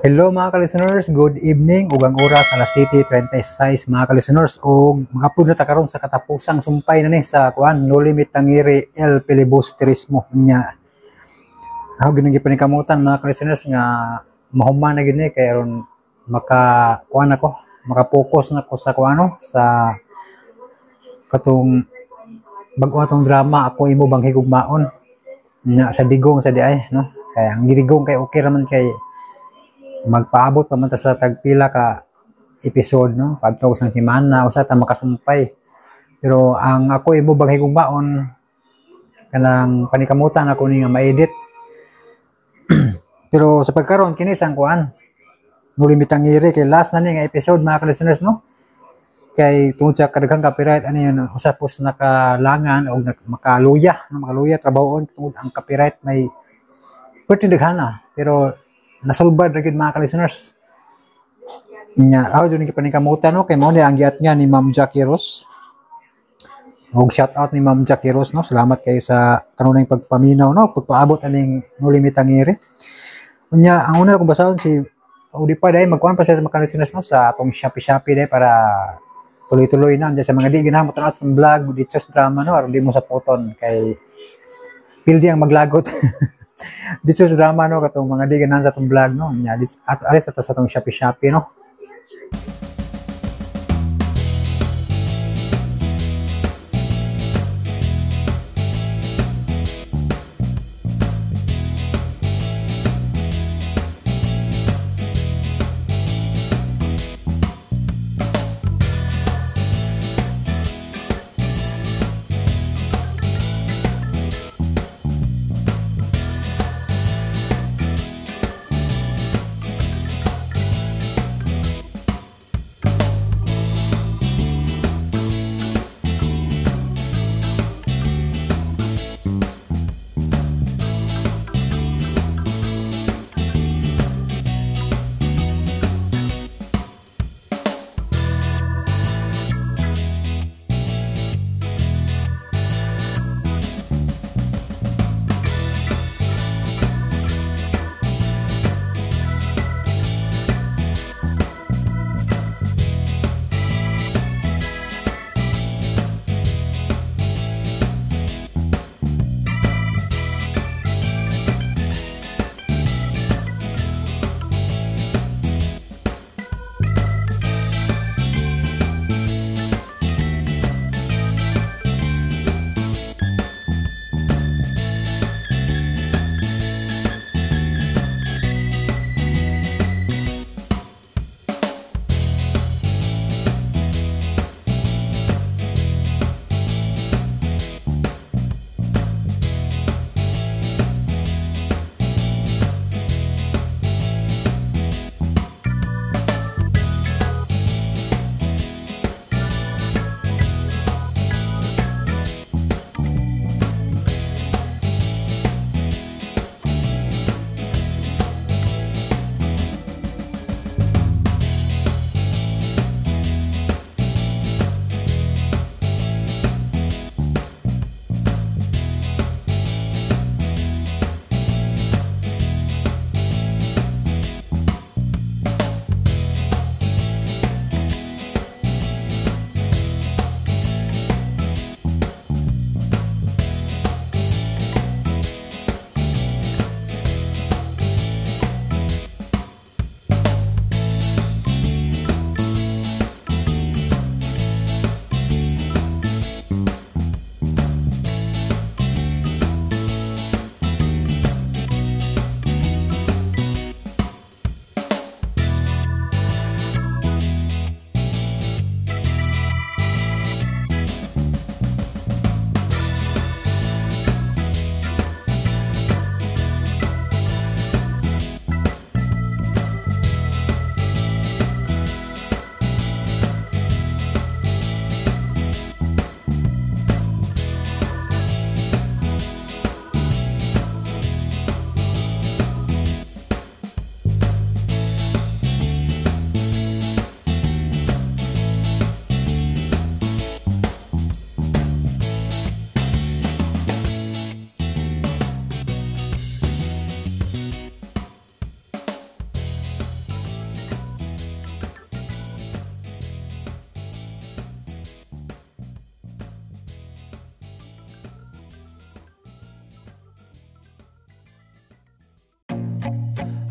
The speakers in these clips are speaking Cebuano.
Hello, mga ka-listeners, good evening ug ang oras alas 7:36, mga ka-listeners, ug mag-upload na ta karon sa katapusang sumpay na ni sa kuan, Noli Me Tangere El Filibusterismo. Nya ako gyud gipanikamutan, mga ka-listeners, nga mahuman na gyud ni kay aron maka kuan ako, maka-focus na ko sa kuano, sa katong bag-o atong drama, Ako Imo Bang Higugmaon. Nya sa Digong sa diay, no? Kaya ang gidigong kay okay raman kay magpaabot pa man ta sa tagpila ka episode, no, padto sa semana usa ta makasumpay. Pero ang Ako Imo Bang Higugmaon, kanang panikamutan ako ni nga ma-edit. Pero sa pagkaron, kini sang kuan, Noli Me Tangere, kay last na ni nga episode, mga ka-listeners, no, kay tungod sa kadaghang copyright ano yun, usa pos nakalangan og makaluya, no, makaluya trabahoon tungod ang copyright may perti daghana. Pero nasulbad ra gyud, mga ka-listeners. Nya ako dun gipanikamutan, no, kay mao ni ang giat nga ni Ma'am Jackie Rose. Og shout out ni Ma'am Jackie Rose, no, salamat kayo sa kanunay pagpaminaw, no, pagpaabot aning Noli Me Tangere. Unya ang una kong basahon si o di pa dahil magkuan pa sa mga ka-listeners, no, sa atong Shopee Shopee dahil para tuloy-tuloy na sa mga di ganahan mo tan sa vlog dito sa drama, no, aron di mo sa puton kay pildi ang maglagot dito sa drama, no, katong mga di ganahan sa atong vlog, no. Nya at alis ta sa atong Shopee Shopee, no.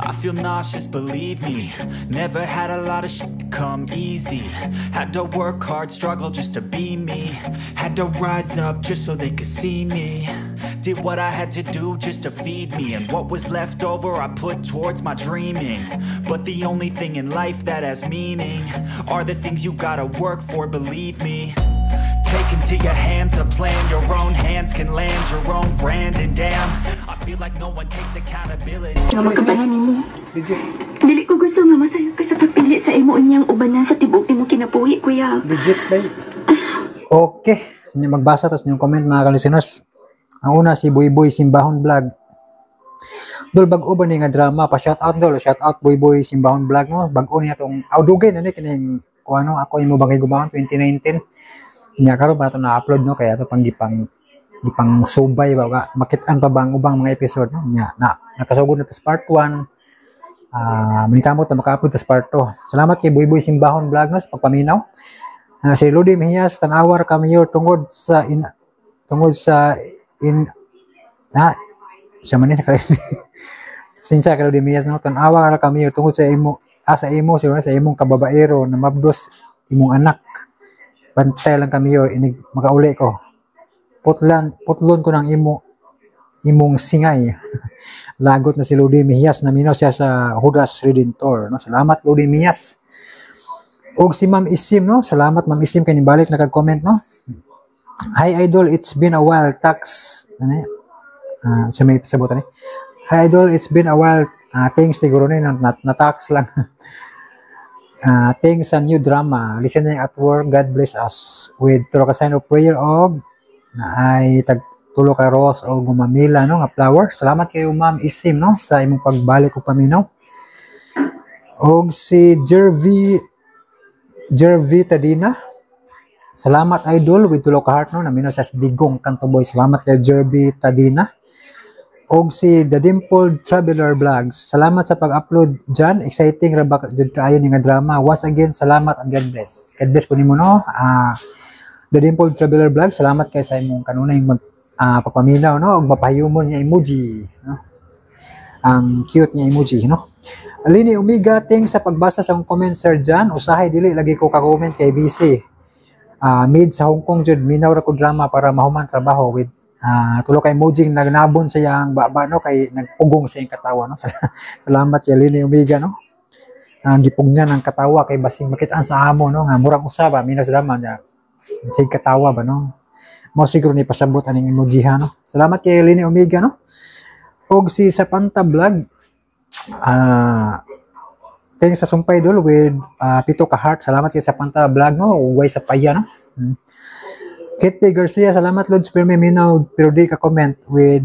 I feel nauseous, believe me. Never had a lot of shit come easy. Had to work hard, struggle just to be me. Had to rise up just so they could see me. Did what I had to do just to feed me, and what was left over I put towards my dreaming. But the only thing in life that has meaning are the things you gotta work for, believe me. Take into your hands a plan. Your own hands can land your own brand. And damn, I feel like no one takes accountability. Nga magkabalan nimo. Legit. Dili ko gusto nga masayop ka sa pagpili sa imo unyang ubanan sa tibuok imong kinabuhi, kuya. Legit ba? Okay. Magbasa tas yung comment, mga ka-listeners. Ang una, si Boy Boy Simbahon Vlog. "Dol, bag-o ba ni nga drama? Pa shout out, dol." Shout out, Boy Boy Simbahon Vlog, no. Bag-o niya tong aw, dugay na ni kining kung ano, Ako Imo Bangkay Gumahon, 2019. Nya karon pa nato na-upload, no, kaya ato pang gipang gipang subay ba ga makit-an pa ba ang ubang mga episode, no. Nya na nakasugod na to sa part 1. Ah, manikamot na maka-upload sa part 2. Salamat kay Boy Boy Simbahon Vlog, no, sa pagpaminaw. Si Lodi Mejias, "Tanawar ka, Mayor, tungod sa in na siya man ni nakalis." Pasensya ka, Lodi Mejias, no. "Tanawa ka, Mayor, tungod sa imo, sa imo siguro, sa imong kababaero na mabdos imong anak. Bantay lang ka, Mayor, inig makauli ko. Putlan, putlon ko ng imong singay." Lagot na si Lodi Mejias, naminaw siya sa Judas Redentor, no. Salamat, Lodi Mejias. Og si Ma'am Isim, no. Salamat, Ma'am Isim, kay nibalik nagka-comment, no. "Hi idol, it's been a while. Tax ano eh? Sa may sabutan eh. Hi idol, it's been a while." Thanks siguro ni na tax lang. "Thanks sa new drama. Listening at work. God bless us." With tulo ka sign of prayer og na ay tag tulo ka rose o gumamela, no, nga flower. Salamat kayo, Ma'am Isim, no, sa imong pagbalik ug paminaw. Og si Jervy Jervy Tadina. "Salamat idol," with tulo ka heart, no, naminaw sa Digong Kanto Boy. Salamat kay Jervy Tadina. Og si The Dimpled Traveler Vlogs. "Salamat sa pag-upload dyan. Exciting ra ba jud kaayo ni nga drama. Once again, salamat and God bless." God bless po nimo, no. The Dimpled Traveler Vlog, salamat kay sa imong kanunay mag pagpaminaw, no, ug mapahiyumon nga emoji, no. Ang cute nga emoji, no. Lini Omega, "Thanks sa pagbasa sa akong comment, Sir John. Usahay dili lagi ko ka-comment kay busy. Mid sa Hong Kong jud, minaw ra ko drama para mahuman trabaho," with tulo ka emoji nagnabon sa iyang baba, no, kay nagpugong sa iyang katawa, no. Salamat kay Lini Omega, no. Ang gipugnan ang katawa kay basig makitaan sa amo, no, nga murag usa ba minaw sa drama niya. Sig katawa ba, no. Mao siguro ni pasabot aning emoji ha, no. Salamat kay Lini Omega, no. Og si Sapanta Vlog, "Thanks sa sumpay, dol," with pito ka heart. Salamat kay Sapanta Vlog, no. Ugway sa paya, no. Kit P. Garcia, "Salamat Lods, pero may minaw pero di ka comment," with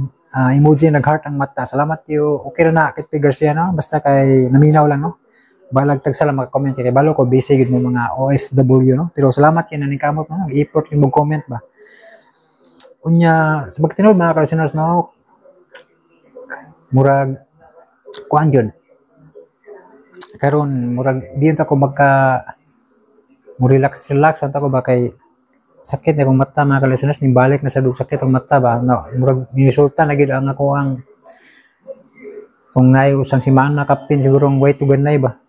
emoji nag-heart ang mata. Salamat yo. Okay ra na, Kit P. Garcia, no. Basta kay naminaw lang, no. Balag tagsa lang maka-comment kay balo ko busy gid mo mga OFW, no. Pero salamat kay naningkamot, no. Nag-effort yung mag-comment ba. Unya sa pagtinuod, mga ka-listeners, no, murag kuan jud karon, murag di ko magka mo relax relax unta ko ba kay sakit na akong mata, mga ka-listeners. Ning balik na sa dug sakit ang mata ba, no. Murag nisulta na gid ang ako ang kung naay usang simana kapin siguro ang way to ganay ba.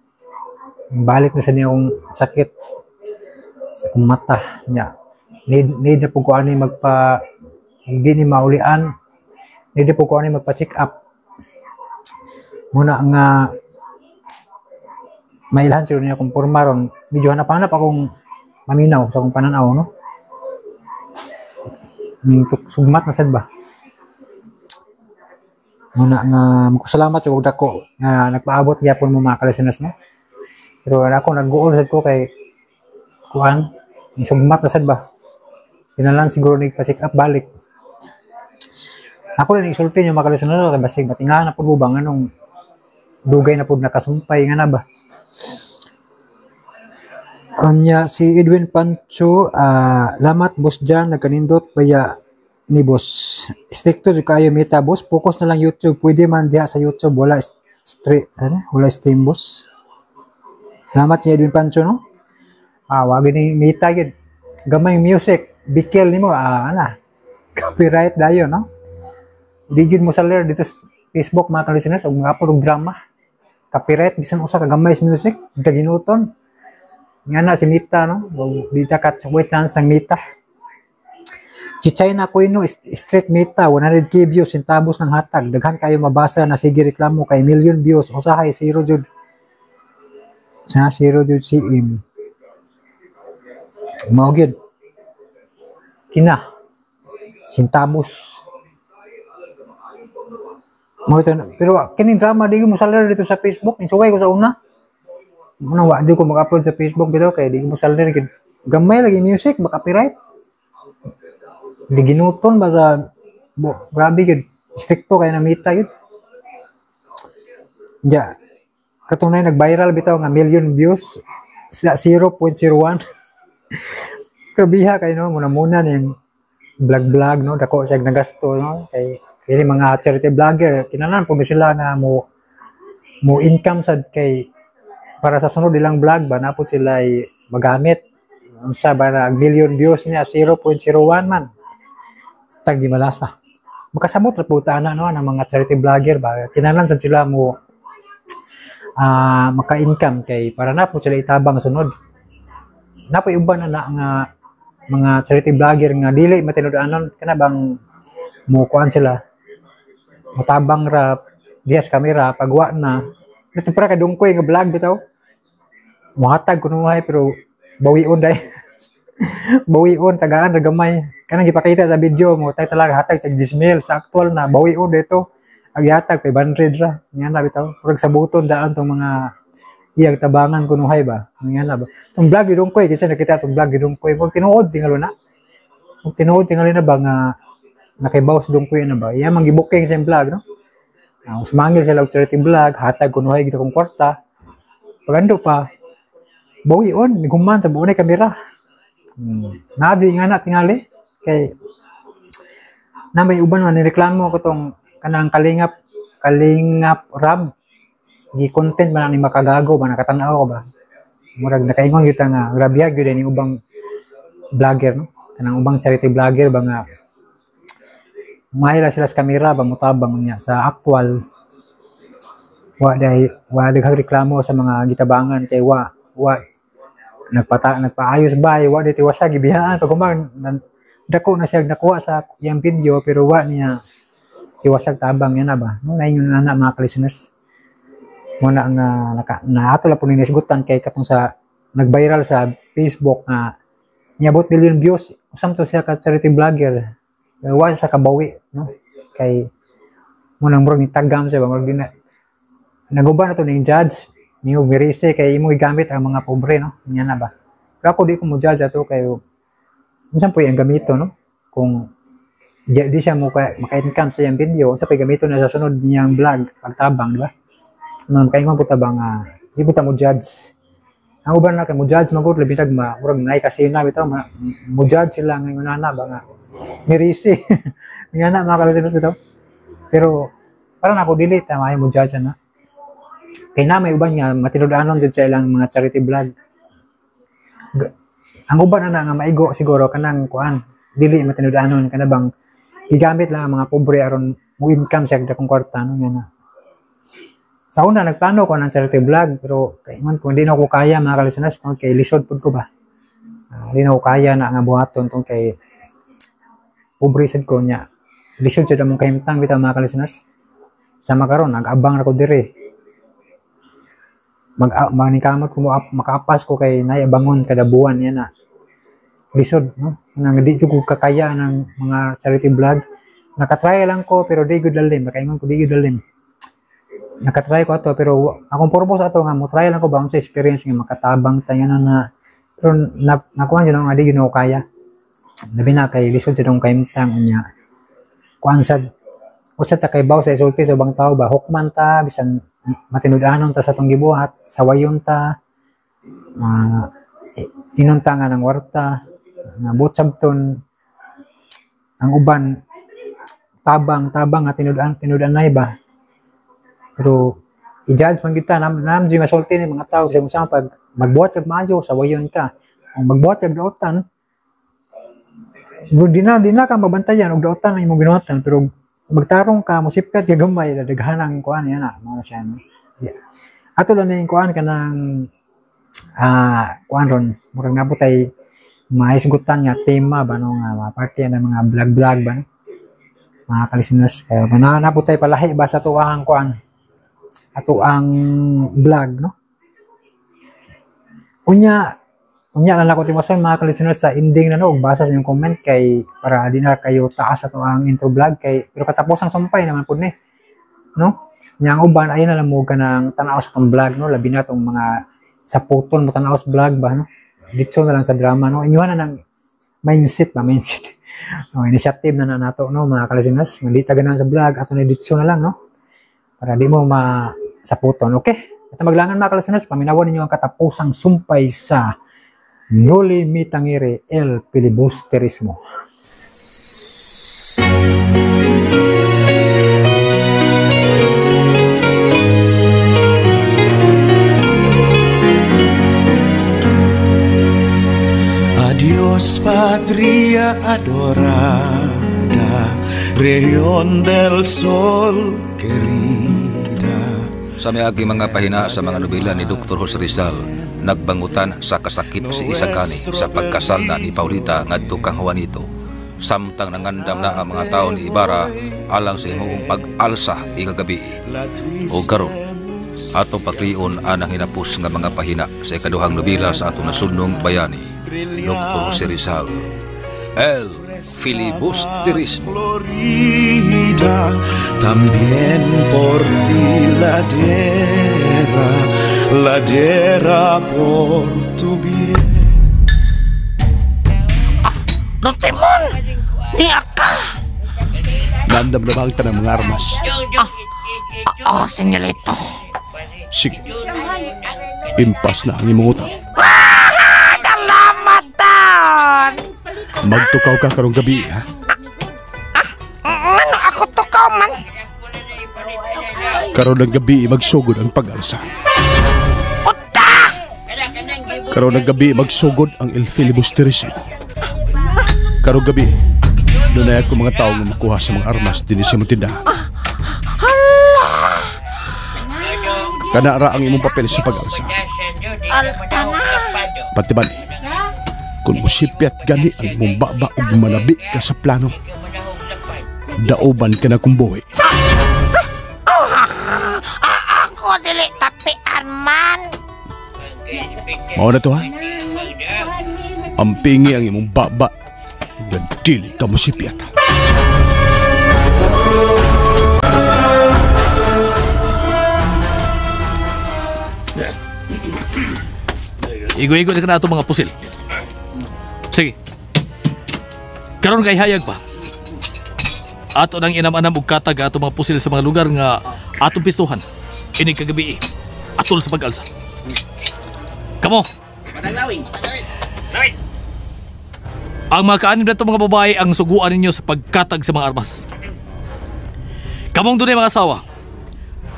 Ning balik na sa niya akong sakit sa akong mata nya. Need na po ko ani magpa, hindi ni maulian, need na po ko ani magpa check up muna nga mailhan siguro niya akong porma ron. Medyo hanap-hanap akong maminaw sa akong pananaw, no, ni sugmat na sad ba. Muna nga magpasalamat sa dako nga nagpaabot gyapon mo, mga ka-listeners, no. Pero ako nag-guol sad ko kay kuan, ni sugmat na sad ba. Kinalan siguro ni pa-check up balik. Ako lang isulti niyo, mga ka-listeners, kay basig matingahan na pud mo ba nganong dugay na pud nakasumpay nga na ba. Unya si Edwin Pancho, "Lamat boss dyan, nagkanindot baya ni boss. Stricto jud kaayo Meta, boss, focus na lang YouTube, pwede man diha sa YouTube, wala stream, ano? Wala stream, boss." Salamat ni Edwin Pancho, no. Wag ni Meta gid. Gamay music, bikil nimo ana. Copyright dayon, no. Di jud mo saler dito sa Facebook, mga ka-listeners, og mga og drama. Copyright bisan usa ka gamay sa music, daginuton. Nga na si Mita, no? Di ta ka wait chance ng Mita. Si China Aquino, straight Mita, 100K views, centavos ng hatag. Daghan kayo mabasa na sige reklamo kay million views. Usahay, zero jud. Sa zero jud si im. Mao gyud. Kina. Centavos. Mao ito, pero kining drama di ko mosalir dito sa Facebook. Insuway ko sa una. Muna wa di ko mag-upload sa Facebook bitaw kay di ko mosalir gid. Gamay lagi music, baka copyright. Di ginuton ba sa bo, grabe gid. Stricto kay na Mita gid. Ya. Katong na nag-viral bitaw nga million views sa 0.01. Grabiha kay, no, muna-muna ning vlog-vlog, no, dako siya nagasto, no, kay kini mga charity vlogger kinahanglan po sila nga mo mo income sad kay para sa sunod nilang vlog ba napod sila ay magamit. Unsa ba na million views niya, 0.01 man tag di malasa. Makasabot ra po ta na, no, ng mga charity vlogger ba, kinahanglan sad sila mo maka-income kay para na po sila itabang sunod. Napoy uban na nga mga charity vlogger nga dili matinud-anon, kana bang mo kuan sila, mutabang ra diya sa kamera, pagwa na ito para kadungkoy nga vlog bitaw, muhatag kunuhay pero bawion dai, bawion, tagaan ra gamay. Kanang gipakita sa video mo tay talaga hatag sa 10,000, sa actual na bawion dito ang gihatag 500 ra. Nga na bitaw, murag sabuton daan tong mga iyang tabangan kunuhay ba. Nga na ba tong vlog gidungkoy, kasi nakita tong vlog gidungkoy, murag tinuod tingali na, murag tinuod tingali na ba nga nakaibaw sa dungkoy na ba iya mang gibuking sa vlog, no? Sumangil sila og charity vlog, hatag kunuhay gito kong kwarta, pagando pa bawion guman sa buong kamera. Naa nga na tingali kay na may uban man nireklamo ko tong kanang Kalingap, Kalingap Rab, gi content man ni makagago ba, nakatanaw ko ba, murag nakaingon gyud ta nga grabe gyud ni ubang vlogger, no, kanang ubang charity vlogger ba nga mahila sila sa kamera ba, mutabang niya sa actual wa day wa daghang reklamo sa mga gitabangan kay wa wa nagpata nagpaayos ba, wa di tiwasa gibiyaan pag human dako na siya nakuha sa iyang video pero wa niya tiwasag tabang yan na ba, no? Naingon na na mga listeners mo na nga naka, na ato la po ni nisgutan kay katong sa nag-viral sa Facebook nga niabot million views, usam to siya ka charity vlogger pero wa siya kabawi, no, kay mo nang murag ni tagam siya ba, murag di na naguban na to ning judge nimo mirise kay imo gigamit ang mga pobre, no? Nya na ba, pero ako di ko mo judge ato kay unsa po yung gamito, no? Kung di siya mo maka-income sa iyang video, unsa pa gamito na sa sunod niyang vlog pagtabang, di ba? No, makaingon po ta ba nga di po ta mo judge. Ang uban na kay mo judge magud, labi nag ma murag naay kasina bitaw mo judge sila nga na ba nga mirisi nga na mga kalisiners bitaw. Pero para na ako dili ta maayo mo judge ana kay na may uban nga matinud-anon jud sa ilang mga charity vlog. Ang uban na nga maigo siguro kanang kuan, dili matinud-anon, kana bang gigamit lang ang mga pobre aron mo income siya dakong kwarta, no? Nga na sa una nagplano ko ng charity vlog pero kay man kung hindi na ako kaya mga kalisteners tungod kay lisod pud ko ba. Hindi na ako kaya na nga buhaton tungod kay pobre sad ko nya lisod jud among kahimtang bitaw mga kalisteners. Sama karon nag-abang ra ko diri, mag maningkamot ko mo makaapas ko kay nay abangon kada buwan yan na lisod, no? Nang di jud ko kakaya ng mga charity vlog. Nakatry lang ko pero di gud lalim, makaingon ko di gud lalim. Nakatry ko ato pero akong purpose ato nga mo try lang ko ba sa experience nga makatabang ta na na pero na, nakuha jud nga di jud ko kaya, labi na kay lisod jud akong kahimtang. Unya kuan sad, usa ta kay baw sa isulti sa ubang tao ba, hukman ta bisan matinud-anon ta sa atong gibuhat, sawayon ta, inunta nga ng warta nga buot sabton ang uban tabang tabang nga tinud-an tinud-anay ba. Pero i-judge man kita nam nam jud masulti ni mga tao bisan unsa pag magbuhat kag maayo, sawayon ka. Kung magbuhat kag dautan, di na ka mabantayan og dautan ang imong binuhatan, pero magtarong ka, mosipyat ka gamay, daghan ang kuan yan na, mao na siya, no? Ato lang na yung kuan kanang kuan ron murag nabutay mahisgutan nga tema ba no nga mga parte ng mga vlog-vlog ba no? Mga ka-listeners, kaya nabutay palahi ba sa tuang kuan ato ang vlog no. Unya unya lang ako timason mga ka-listeners sa ending na no, og basa sa inyong comment kay para di na kayo taas ato ang intro vlog kay pero katapos ang sumpay naman pud ni no. Nya ang uban ayun na lang mo kanang tan-aw sa tong vlog no, labi na tong mga sa puton mo tan-aw sa vlog ba no. Ditso na lang sa drama no. Inyuhan na nang mindset ba, mindset. No, initiative na nato no mga ka-listeners. Hindi ta ganahan sa vlog ato na ditso na lang no. Para di mo masaputon. Okay. At maglangan mga ka-listeners, paminawan ninyo ang katapusang sumpay sa Noli Me Tangere El Filibusterismo. Adiós patria adorada, región del sol querida. Sa miagi mga pahina sa mga nobela ni Dr. Jose Rizal, nagbangutan sa kasakit si Isagani sa pagkasal na ni Paulita ngadto kang Juanito. Samtang nangandam na ang mga tao ni Ibarra alang sa himuong pag-alsa ikagabi. O karon, atong pagrion anang hinapos nga mga pahina sa ikaduhang nobela sa atong nasudnong bayani, Dr. Jose Rizal, El Filibusterismo. Florida, también por ti la tierra por tu bien. Ah, Don Timon, ni aka. Nandam na ba ang tanang mga armas? Ah, señorito. Sige. Impas na ang imong utang. Salamat, Don. Magtukaw ka karong gabi, ha? Ano ako tukaw man? Karon ng gabi magsugod ang pag-alsa. Uta! Karon ng gabi magsugod ang El Filibusterismo. Karong gabi, dunay ako mga tao nga makuha sa mga armas dinhi sa imong tindahan. Hala! Kana ra ang imong papel sa pag-alsa. Alta na. Patiban, kung musipyat gani ang imong baba ug manabi ka sa plano, dauban ka na kung buhi. Ako dili tapian man. Mao na to ha. Ampingi ang imong baba nga dili ka musipyat. Igo-igo na ka na itong mga pusil. Sige. Karon kay hayag pa. Ato nang inam-anam og katag ato mga pusil sa mga lugar nga atong pistuhan. Ini kagabi atol sa pag-alsa. Kamo. Ang mga kaanim na itong mga babae ang suguan ninyo sa pagkatag sa mga armas. Kamong dunay mga asawa.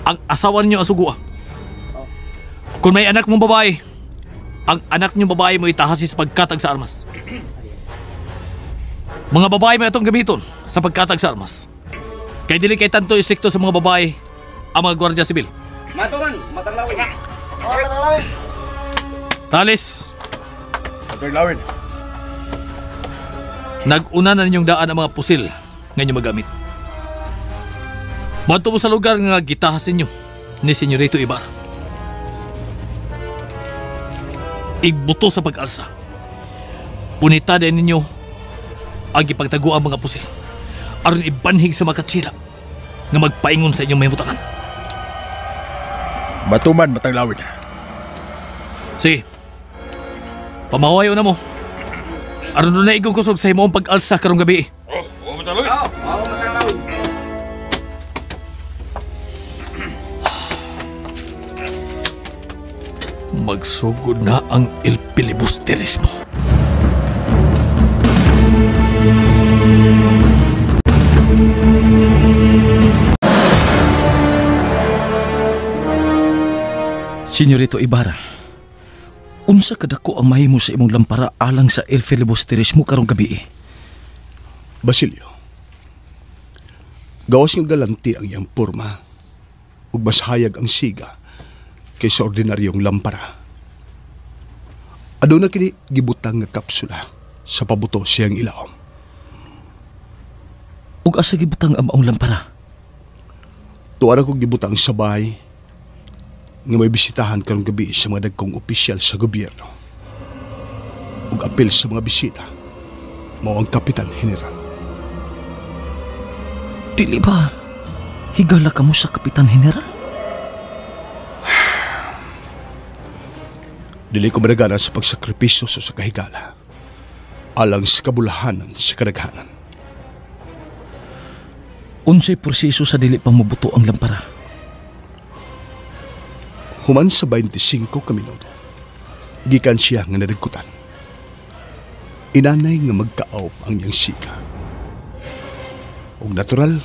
Ang asawa ninyo ang sugua. Kung may anak mong babae, ang anak niyong babae mo itahasi sa pagkatag sa armas. Mga babae mo itong gamiton sa pagkatag sa armas. Kay dili kay tanto istrikto sa mga babae ang mga gwardiya sibil. Matuman, matanglawin. Talis. Matanglawin. Nag-una na ninyong daan ang mga pusil nga inyo magamit. Madto mo sa lugar nga gitahas ninyo ni Senyorito Ibarra. Igbuto sa pag-alsa. Punita din ninyo ang ipagtaguan mga pusil aron ibanhig sa mga katsila nga magpaingon sa inyong mahimutakan. Matuman, matanglawin. Sige. Pamawayo na mo. Aron doon na igong kusog sa himong pag-alsa karong gabi. Oh, matanglawin. Magsugod na ang El Filibusterismo. Senyorito Ibarra, unsa kadako ang mahimo sa imong lampara alang sa El Filibusterismo karong gabi? Basilio, gawas nga galanti ang iyang porma ug mas hayag ang siga kaysa ordinaryong lampara. Aduna kini gibutang nga kapsula sa pabuto siyang ilawom. Ug asa gibutang ang maong lampara? Tuara ko gibutang sa bahay nga may bisitahan karong gabi sa mga dagkong opisyal sa gobyerno. Ug apil sa mga bisita, mao ang Kapitan General. Dili ba higala ka mo sa Kapitan General? Dili ko madagana sa pagsakripisyo sa kahigala alang sa kabulahanan sa kadaghanan. Unsay proseso sa dili pa mabuto ang lampara? Human sa 25 ka minuto, gikan siya nga nadagkutan. Inanay nga magkaawp ang iyang sika. Og natural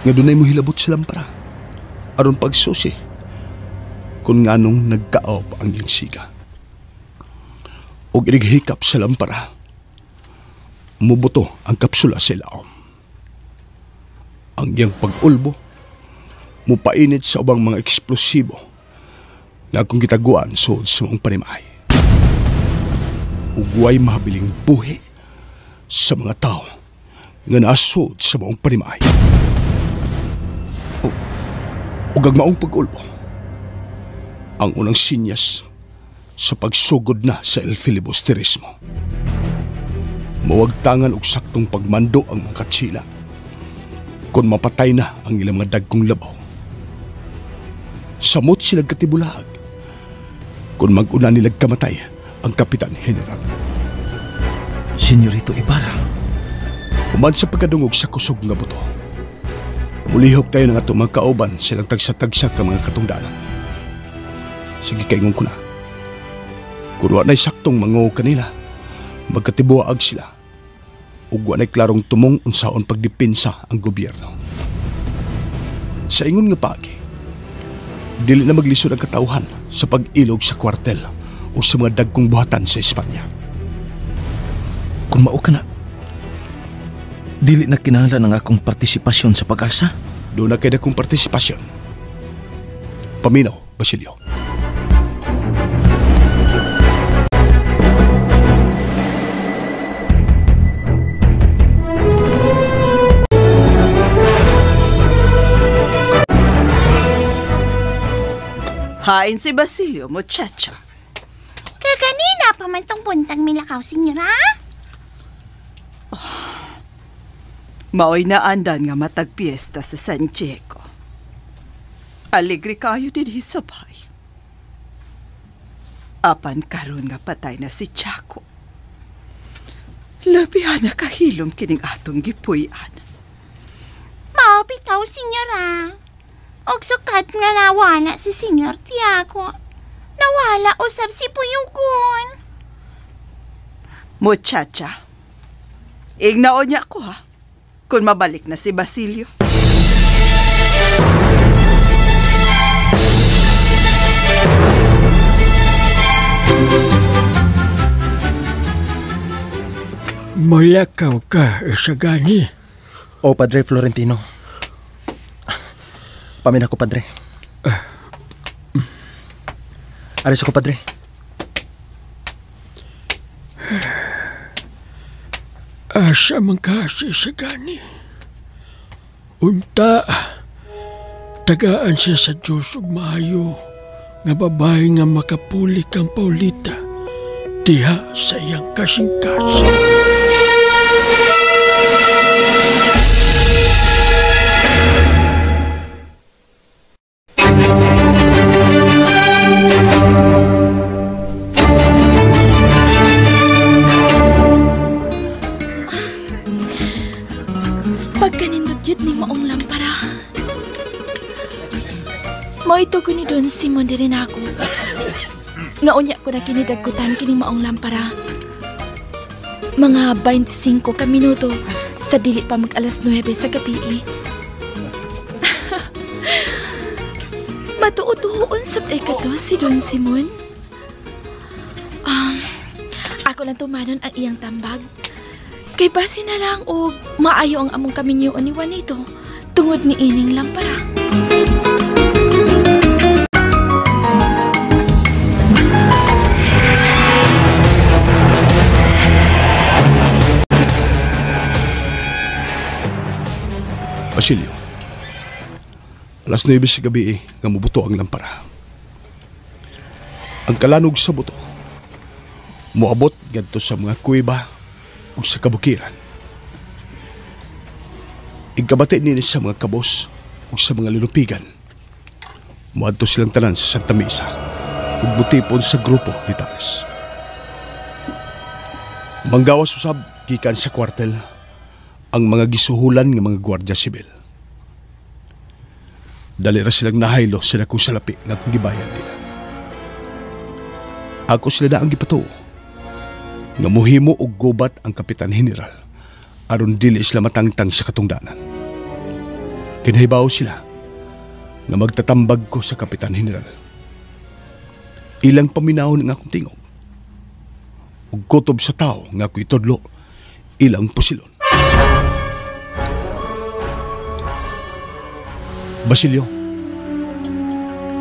nga dunay mohilabot sa lampara aron pagsusi kung nganong nagkaawp ang iyang siga. Og inighikap sa lampara, mubuto ang kapsula sa ilaom. Ang iyang pag-ulbo, mupainit sa ubang mga eksplosibo na akong gitaguan suod sa maong panimay. Ug way mahabiling buhi sa mga tao nga naasod sa maong panimay. Ug ang maong pag-ulbo, ang unang sinyas sa pagsugod na sa El Filibusterismo. Mawagtangan og saktong pagmando ang mga katsila kung mapatay na ang ilang mga dagkong labaw. Samot sila katibulag kung mag-una nilag kamatay ang Kapitan General. Senyorito Ibarra. Human sa pagkadungog sa kusog nga buto, mulihok tayo ng atong mga kauban silang tagsa-tagsa ka mga katungdanan. Sige, kaingon ko na. Kung wa na'y saktong mango kanila, magkatibuag sila. Ug wa na'y klarong tumong unsaon pagdepensa ang gobyerno. Sa ingon nga paagi, dili na maglisod ang katawhan sa pag-ilog sa kwartel o sa mga dagkong buhatan sa Espanya. Kung mao ka na, dili na kinahanglan ang akong partisipasyon sa pag-alsa? Doon na kay dakong partisipasyon. Paminaw, Basilio. Hain si Basilio, muchacha. Kaganina pa man tong buntag milakaw, senyora. Oh, maoy naandan nga matag piyesta sa San Diego. Alegre kayo dinhi sa bahay. Apan karon nga patay na si Chaco. Labihan na kahilom kining atong gipuy-an. Mao bitaw, senyora. Og sukat nga nawala si Senyor Tiago. Nawala usab si Puyugon. Muchacha, ignaon niya ko ha, kung mabalik na si Basilio. Mulakaw ka, Isagani. O, Padre Florentino. Pamin ako, Padre. Aris ako, Padre. Asa man ka si Isagani? Unta, tagaan siya sa Diyos ug maayo nga babae nga makapuli kang Paulita diha sa iyang kasing-kasing. Pagkanindot yun ni maong lampara. Moito ko ni Don Simon diri na ako. Ngaunya ko na kinidagkutan kining maong lampara. Mga 25 ka minuto sa dili pa mag alas 9 sa gabi. Matuo-tuon sa ka to si Don Simon. Ako lang tumanon ang iyang tambag. Kay base na lang og maayo ang among kaminyoon ni Juanito tungod ni ining lampara. Basilio, 9:00 sa gabi nga mubuto ang lampara. Ang kalanog sa buto moabot ngadto sa mga kuweba ug sa kabukiran. Igkabati nini sa mga kabos ug sa mga linupigan. Moadto silang tanan sa Santa Misa ug mutipon sa grupo ni Tales. Manggawas usab gikan sa kwartel ang mga gisuhulan nga mga gwardiya sibil. Dali ra silang nahaylo sa dakong salapi nga akong gibayan nila. Ako sila na ang gipatuo nga muhimo og gubat ang Kapitan General aron dili sila matangtang sa katungdanan. Kinahibaw sila nga magtatambag ko sa Kapitan General. Ilang paminawon ang akong tingog ug kutob sa tao nga ako itudlo ilang pusilon. Basilio,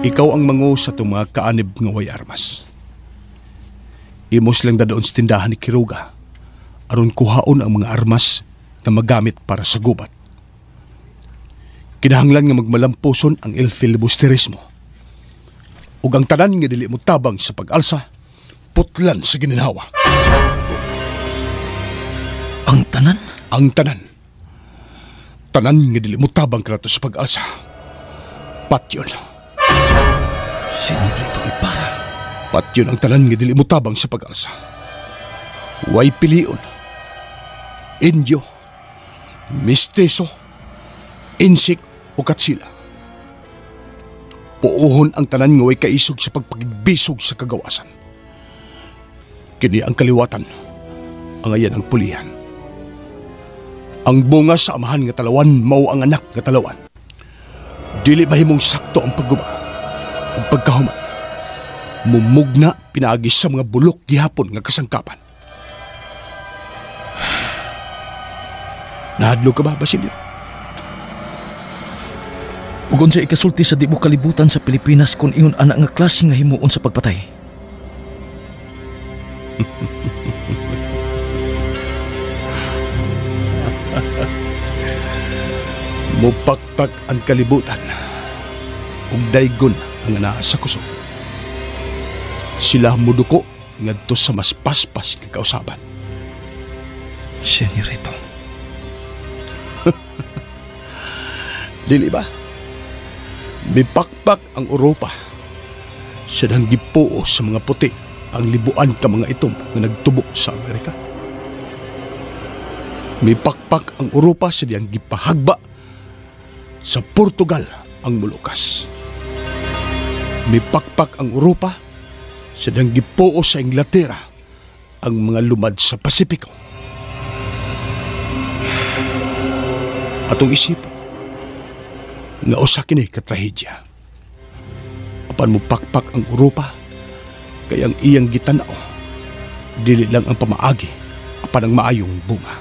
ikaw ang mangu sa itong mga kaanib nga way armas. Imo silang dadoon sa tindahan ni Quiroga aron kuhaon ang mga armas na magamit para sa gubat. Kinahanglan nga magmalampuson ang El Filibusterismo. Ug ang tanan nga dili mo tabang sa pag-alsa, putlan sa gininhawa. Ang tanan? Ang tanan. Tanan nga dili mo tabang kanato sa pag-alsa. Patyon. Senyorito Ibarra. Patyon ang tanan nga dili mo tabang sa pag-alsa. Way pilion. Indio, mistiso, insik o katsila. Puuhon ang tanan nga way kaisog sa pagpagbisog sa kagawasan. Kini ang kaliwatan, ang ayan ang pulihan. Ang bunga sa amahan nga talawan, mao ang anak nga talawan. Dili mahimong sakto ang pagguba ug pagkahuman. Mumugna pinaagi sa mga bulok gihapon nga kasangkapan. Nahadlok ka ba, Basilio? Ug unsa ikasulti sa di mo kalibutan sa Pilipinas kung ingon ana nga klase nga himuon sa pagpatay? Mupakpak ang kalibutan ug daygon ang anaa sa kusog. Sila muduko ngadto sa mas paspas nga kausaban. Senyorito. Dili ba? Mipakpak ang Europa. Sa dang gipuo sa mga puti ang libuan ka mga itom nga nagtubo sa Amerika. Mipakpak ang Europa sa diyang gipahagba sa Portugal ang Molucas. Mipakpak ang Europa sa diyang gipuo sa Inglaterra ang mga lumad sa Pasipiko. Atong isipon nga usa kini ka trahedya. Apan mupakpak ang Europa kay ang iyang gitan-aw dili lang ang pamaagi apan ang maayong bunga.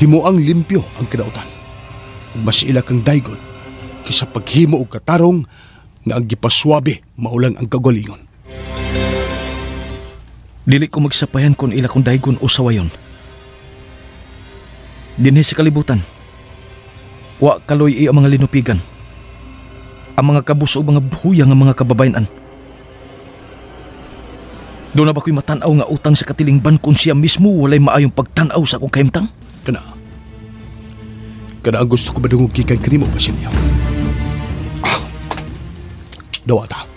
Himuang limpyo ang kinautan ug mas ila kang daygon kaysa paghimo og katarong nga ang gipaswabe maulang ang kagalingon. Dili ko magsapayan kung ila kong daygon o sawayon. Dinhi sa kalibutan, wa kaloy ang mga linupigan, ang mga kabus o mga huyang ang mga kababayan. Doon na ba ko'y matanaw nga utang sa katilingban kung siya mismo walay maayong pagtanaw sa akong kahimtang? Kana. Kana ang gusto ko madungog gikan kanimo, Basilio. Ah. Dawata.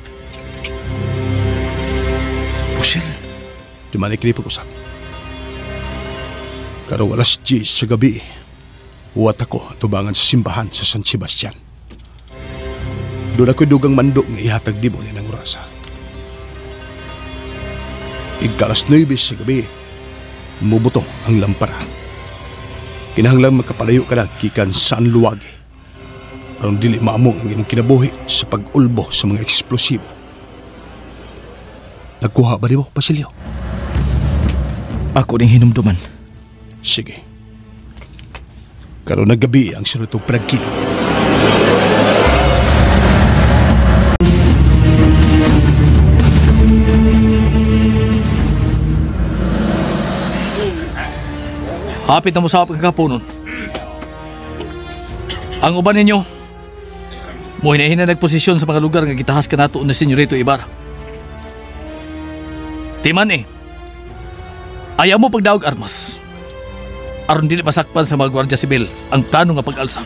Pusil. Di man kini pag-usap. Karong 10:00 sa gabi, huwat ako tubangan sa simbahan sa San Sebastian. Doon ako'y dugang mando nga ihatag di mo niya ng orasa. Igka-9:00 sa gabi, mubuto ang lampara. Kinahanglang makapalayo ka na gikan sa Anluwagi aron dili maamong ang imong kinabuhi sa pag-ulbo sa mga eksplosibo. Nagkuha ba nimo, Basilio? Ako ning hinumduman. Sige. Karon na gabi ang sunod tong panagkita. Hapit na mo sa pagkakapunon. Ang uban ninyo, muhinahina nagposisyon sa mga lugar nga gitahas kanato ni Senyorito Ibarra. Timan eh, ayaw mo pagdaog armas. Aron dili masakpan sa mga Guardia Civil ang plano nga pag-alsa.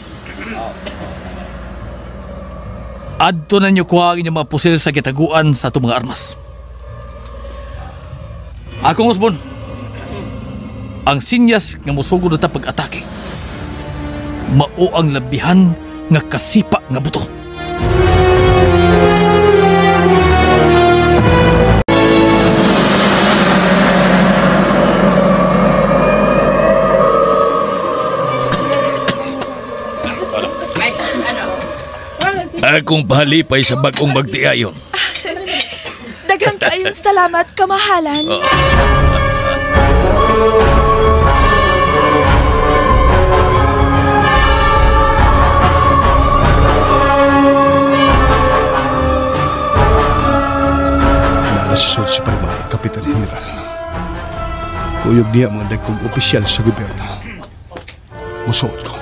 Adto na ninyo kuha ang inyong mga pusil sa gitaguan sa atong mga armas. Akong usbon, ang sinyas nga mosugod na ta pag-atake, mao ang labihan nga kasipa nga buto. Akong pahalipay sa bagong magtiayon. Daghang kaayong salamat, kamahalan. Naala sa sud si Parmay, Kapitan General. Kuyog niya mga dagkong opisyal sa gobyerno. Musuot ko.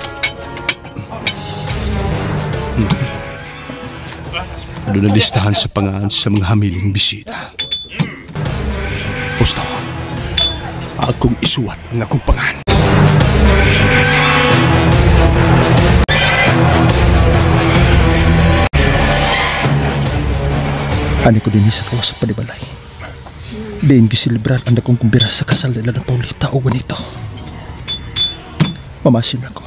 Doon na listahan sa pangaan sa mga hamiling bisita. Gusto, akong isuwat ang akong pangan. Ani ko din sa kawas sa panibalay. Diin gisilibrar ang dakong kumbira sa kasal nila ng Paulita o Juanito. Mamasin ako.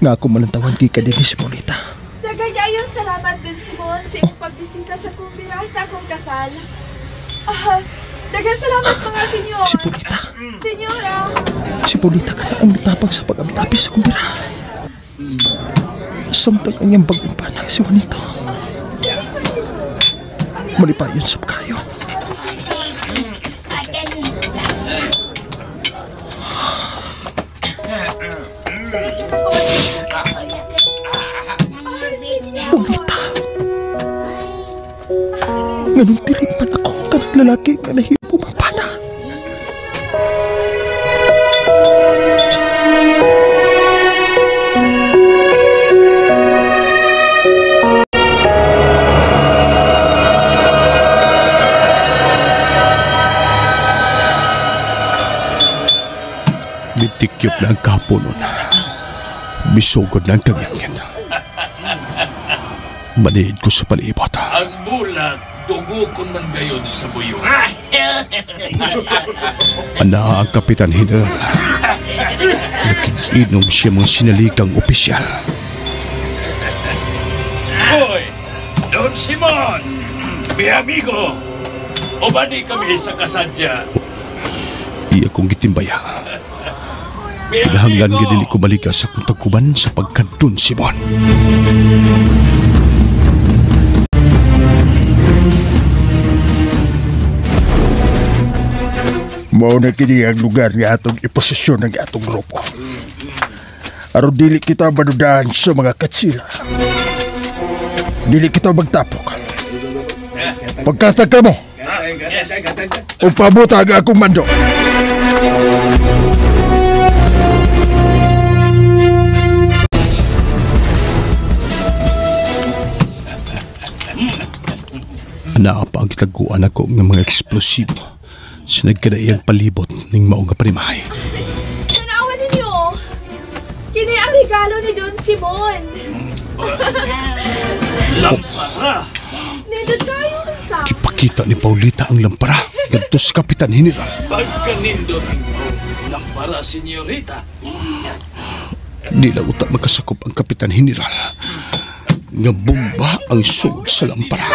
Nga ako malantawan gikan din si Paulita. Daghang kayong salamat din, Simon, sa imong pagbisita sa kumbira sa akong kasal. Daghang salamat mga senyor. Si Paulita. Senyora. Si Paulita ka ang mitapang sa pag-amtapi sa kumbira. Samtang ang iyang bagong panang si Juanito. Malipayon sa kayo. Paulita. Nganong dili man ako kanang lalaki nga nahimo mong pana. Mitikyop na ang kapunon. Misugod na ang kangit-ngit. Maniid ko sa palibot. Ang bulat, dugukon man gayon sa buyo. Ana ang Kapitan General. Nakikinom siya mga sinalikang opisyal. Hoy! Don Simon! Mi amigo! Ubani kami sa kasadya. Iya kong gitimbaya. Kinahanglan nga dili ko baliga sa akong tagkuban sa pagkadton, Simon. Mao na kini ang lugar nga atong iposisyon ng atong grupo. Aron dili kita madudahan sa mga katsila. Dili kita magtapok. Pagkatag ka mo, upabot ang akong mando. Naa pa ang gitaguan ako ng mga eksplosibo sa nagkadaiyang palibot ning mao nga panimahay. Tanawan ninyo! Kini ang regalo ni Don Simon. Lampara! Nindot kayo sa. Kipakita ni Paulita ang lampara ngadto sa Kapitan General. Pagkanindot mo, lampara, senyorita. Di lang uta makasakop ang Kapitan General nga bomba ang sugod sa lampara.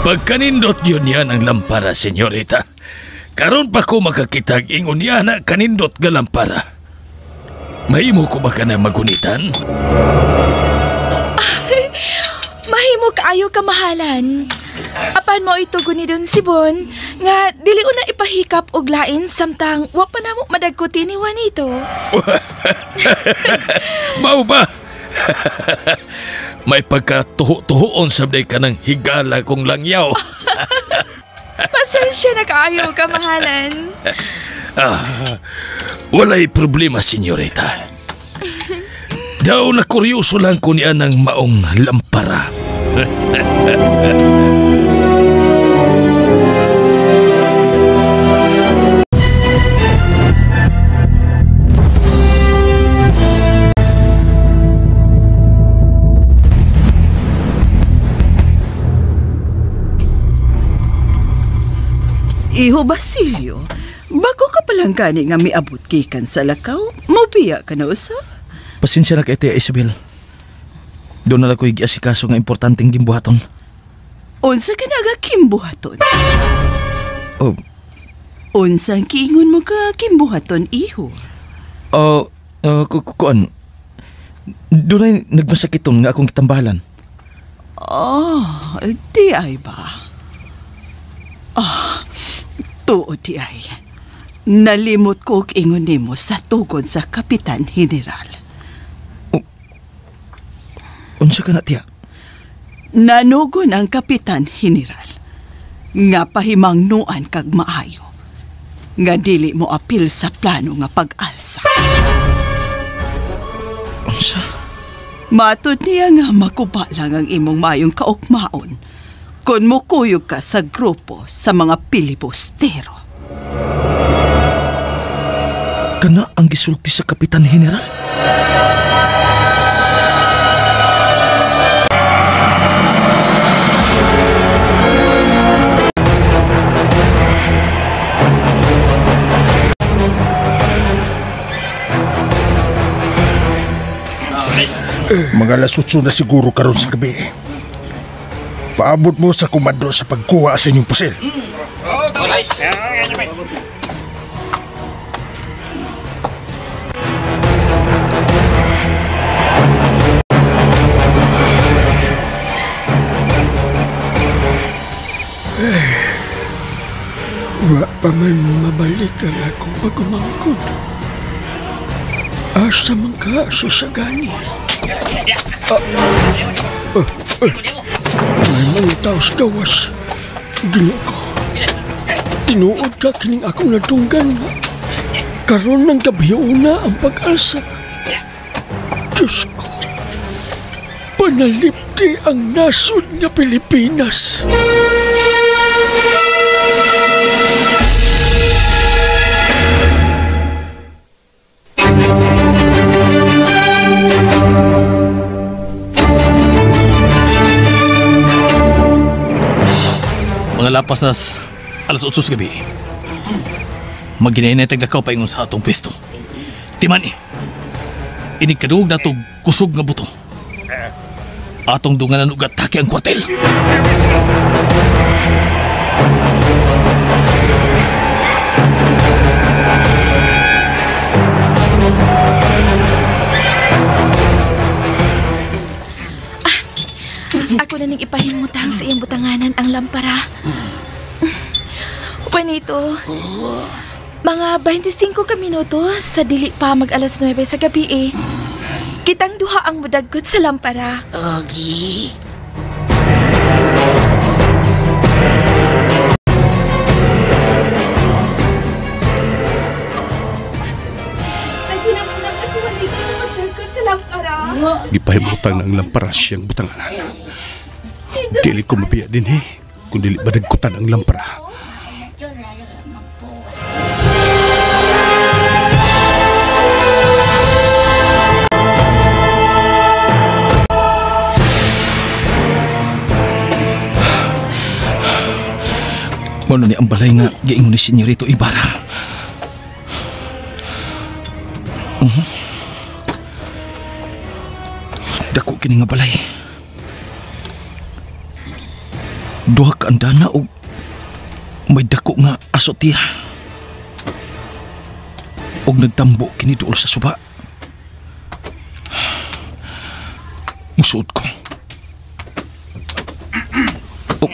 Pagkanindot yun yan ang lampara, senyorita. Karon pa ko makakitag ingon niya na kanindot nga lampara. Mahimo ko ba ka na magunitan? Mahimo kaayo kamahalan. Apan mo itugon ni Don Sibon nga dili una ipahikap og lain samtang wa pa namo madagkuti ni Juanito. Mao ba? May pagkatuho-tuhoon sabday ka ng higala kong langyaw. Pasensya na kaayo, kamahalan. Walay problema, senyorita. Daw na kuryoso lang ko niya ng maong lampara. Iho Basilio, bago ka palang gani nga miabot gikan sa lakaw, mobiya ka na usab? Pasensya na kay Tia Isabel. Doon na lang ko'y giasikaso nga importanteng gimbuhaton. Unsa ka naga kimbuhaton? Oh. Unsa ang kiingon mo ka kimbuhaton, iho? Oh, kuan. Doon ay nagmasakiton nga akong gitambalan. Oh, di ay ba? Ah, tuod di ay. Nalimot ko og ingon nimo sa tugon sa Kapitan General. Unsa ka na, tiya? Nanugon ang Kapitan General nga pahimangnuan kag maayo nga dili mo apil sa plano nga pag-alsa. Unsa? Matud niya nga makuba lang ang imong maayong kaugmaon kung mukuyog ka sa grupo sa mga pilibustero. Kana ang gisulti sa Kapitan General? Mga 8:00 na siguro karon sa gabi. Paabot mo sa komando sa pagkuha sa inyong pusil. Wa pa man mabalik ang akong pagumangkod. Asa man ka sa sagani? May mga tao sa gawas. Ginoo ko. Tinuod ka kining akong natunggan. Karon ng gabi una ang pag-alsa. Diyos ko. Panalipti ang nasod nga Pilipinas. Mga lapas na 8:00 sa gabi. Maginainay taglakaw paingon sa atong pwesto. Timan inig kadugog na itong kusog nga buto. Atong dunganan og atake ang kwartel. Ako na ning ipahimutang sa iyang butanganan ang lampara. Juanito, mga 25 ka minuto sa dili pa mag 9:00 sa gabi eh. Kitang duha ang mudagkot sa lampara. Ogi. Naghinam-hinam ako, Juanito, sa pagdagkot sa lampara. Gipahimutang na ang lampara siyang butanganan. Dili ko mabiya din eh, kung dili madagkutan ang lampara. Mano ni ang balay nga giingon ni Senyorito Ibarra. Dako kini nga balay. Duha ka andana og may dako nga asotiya. Og nagtambo kini duol sa suba. Musuot ko. Oh,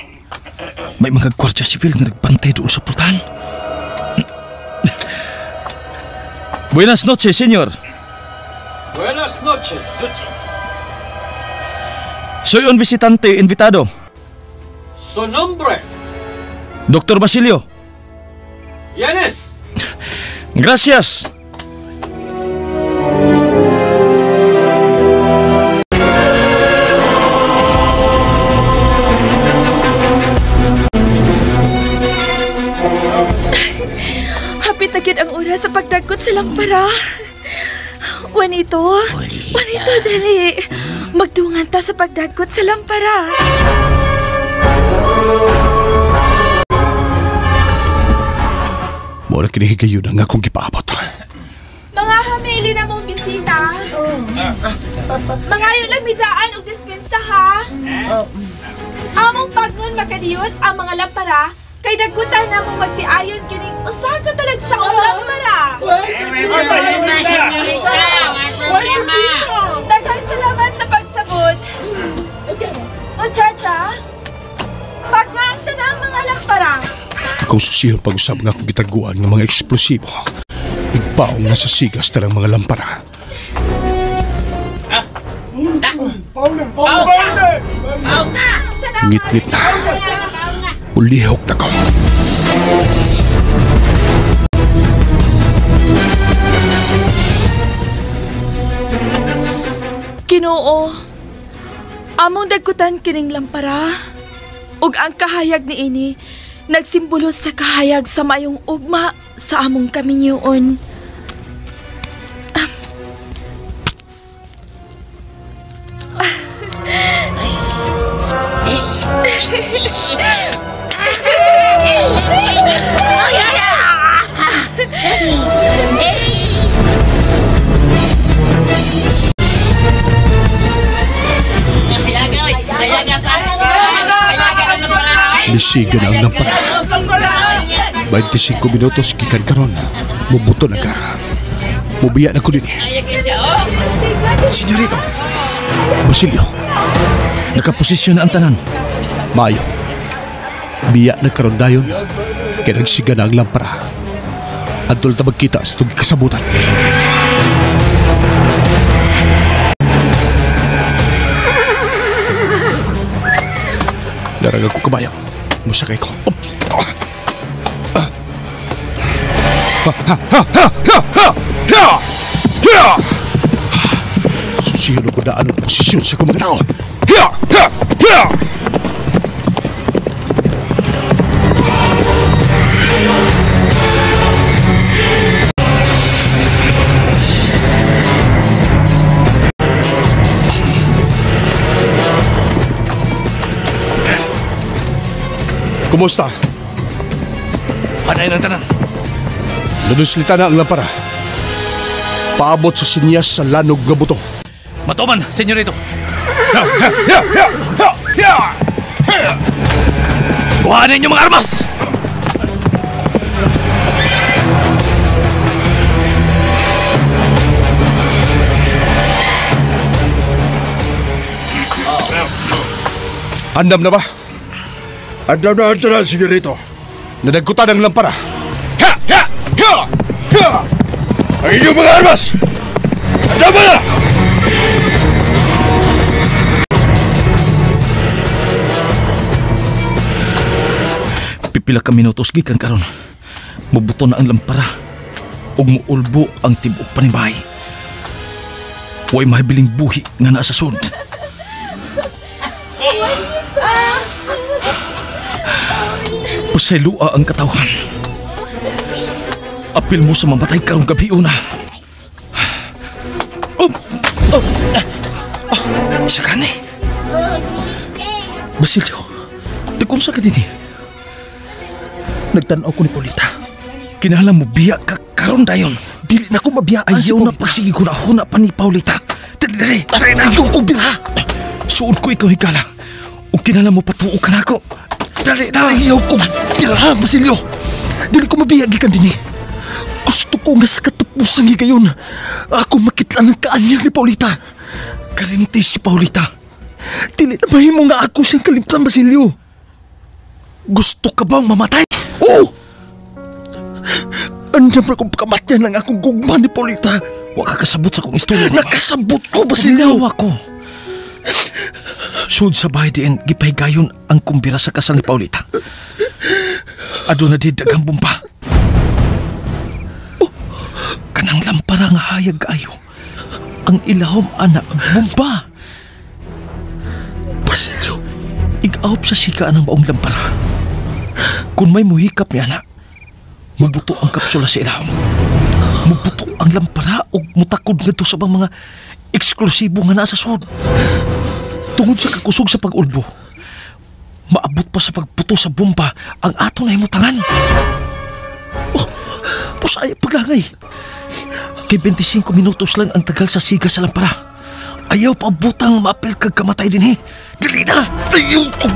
may mga gwardiya sibil nga nagbantay duol sa pultahan. Buenas noches, señor. Buenas noches. Soy un visitante invitado. Su nombre? Dr. Basilio. Yanes! Gracias. Hapit na gyud ang oras sa pagdagkot sa lampara. Juanito, Juanito, dali. Magdungan ta sa pagdagkot sa lampara. Mura kinihigayon ang akong gipaabot. Mga hamili na mong bisita. Mangayo lang midaan og dispensa ha. Among pagngon makadiyot ang mga lampara kay dagkutan na mong magtiayon kining usa ka talagsaong lampara. Daghang salamat sa pagsabot. Muchacha, paggaan tanang mga lampara. Akong susihon pag-usab nga akong gitaguan ng mga eksplosibo. Igpaong nga sa sigas tanang mga lampara. Ngit-ngit na. Ulihok na ko. Kinoo, among dagkutan kining lampara ug ang kahayag niini nagsimbolo sa kahayag sa mayong ugma sa among kaminyoon. Nisiga na ang lampara. 25 minutos gikan karon. Mubuto na ka. Mubiya na ko din. Senyorito. Basilio. Nakaposisyon na ang tanan. Maayo. Biya na karon dayon. Kaya nagsiga na ang lampara. Antol ta magkita sa itong kasabutan. Darag ako kabayo. Musakay ko. Susiyon ko daan ang posisyon sa akong mga tao. Kumusta? Panay ng tanan. Naduslita na ang lampara. Paabot sa sinyas sa lanog nga buto. Matuman, senyorito. Kuhanin niyo mga armas! Andam na ba? Andam na, andam na, senyorito. Nadagkutan ang lampara. Ha! Ha! Ha! Ha! Ang inyong mga armas! Andam na! Pipila ka minutos gikan karon. Mubuto na ang lampara ug muulbo ang tibok panimbay. Way mahibiling buhi nga naa sa sud. Pasaylua ang katawhan. Apil mo sa mamatay karong gabi una. Oh! Oh! Ah! Isa ka ni. Basilio, tagkung sa ka din eh. Nagtanaw ko ni Paulita. Kinahanglan mo biya ka karon dayon. Dili na ko mabiyaan si Ayaw na Paulita. pagsige ko na huna pa ni Paulita. Dali, dali, dali na. Ayaw ko bira. Suod ko ikaw higala. Ug kinahanglan mo patuo ka nako. Dali na. Ayaw ko bira, Basilio. Dili ko mabiya gikan dinhi. Gusto ko nga sa katapusan higayon. Ako makitlan ang kaanyang ni Paulita. Kalimti si Paulita. Dili na mahimo nga ako siyang kalimtan, Basilio. Gusto ka bang mamatay? Oo! Andiyan pa kong pagkamatyan ng akong gugma ni Paulita. Wa ka kasabot sa akong istorya. Nakasabot ko, Basilio. Ginawa ko. Sud sa bahay diin, gipahigayon ang kumbira sa kasal ni Paulita. Aduna di daghang bomba. Oh, kanang lampara nga hayag kaayo. Ang ilahom ana bomba. Basilio, ig-awp sa sika ang maong lampara. Kung may muhikap niya na, mubuto ang kapsula sa ilahom. Mubuto ang lampara o mutakod ngadto sa mga eksklusibo nga nasa sud. Tungod sa kakusog sa pag-ulbo, maabot pa sa pagputo sa bomba ang ato na himutangan. Oh, pusay paglangay. Kay 25 minutos lang ang tagal sa siga sa lampara. Ayaw pa butang maapil kag kamatay din eh. Dili na! Ayaw ko!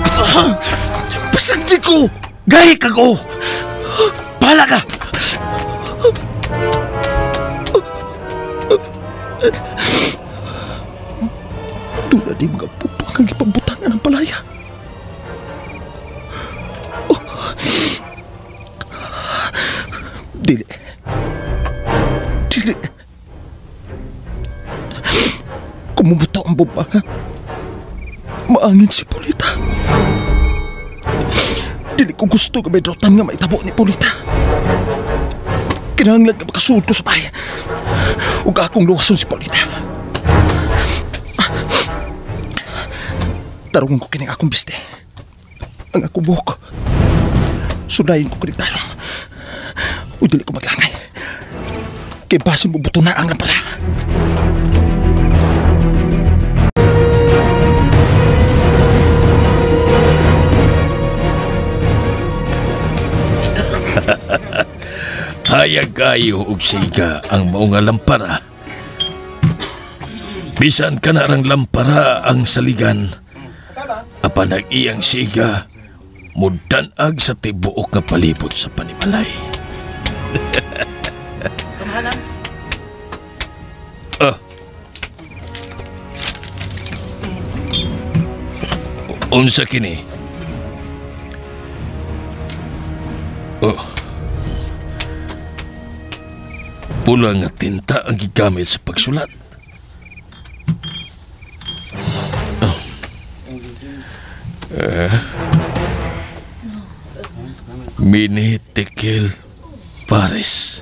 Pasandi ko! Gahi kag o! Bahala ka! Doon na di mga pupang ang ipambutangan ng palaya. Oh. Dili. Dili. Kumubuto ang bomba, ha? Maangin si Paulita. Dili ko gusto nga may drotan nga maitabo ni Paulita. Kinahanglan nga makasuod ko sa bahay. Ug akong luwason si Paulita. Tarungan ko kining akong biste. Ang akong buhok. Sudayin ko kining tarong. Ug dili ko maglangay. Kay basin mo buto na ang lampara. Hayag kayo og siga ang mao nga lampara. Bisan kanarang lampara ang saligan, apan ang iyang siga mudan-ag sa tibuok nga palibot sa panimalay. Ah. Unsa kini? Oh. Pula nga tinta ang gigamit sa pagsulat. Oh. Mini Tekel Pares.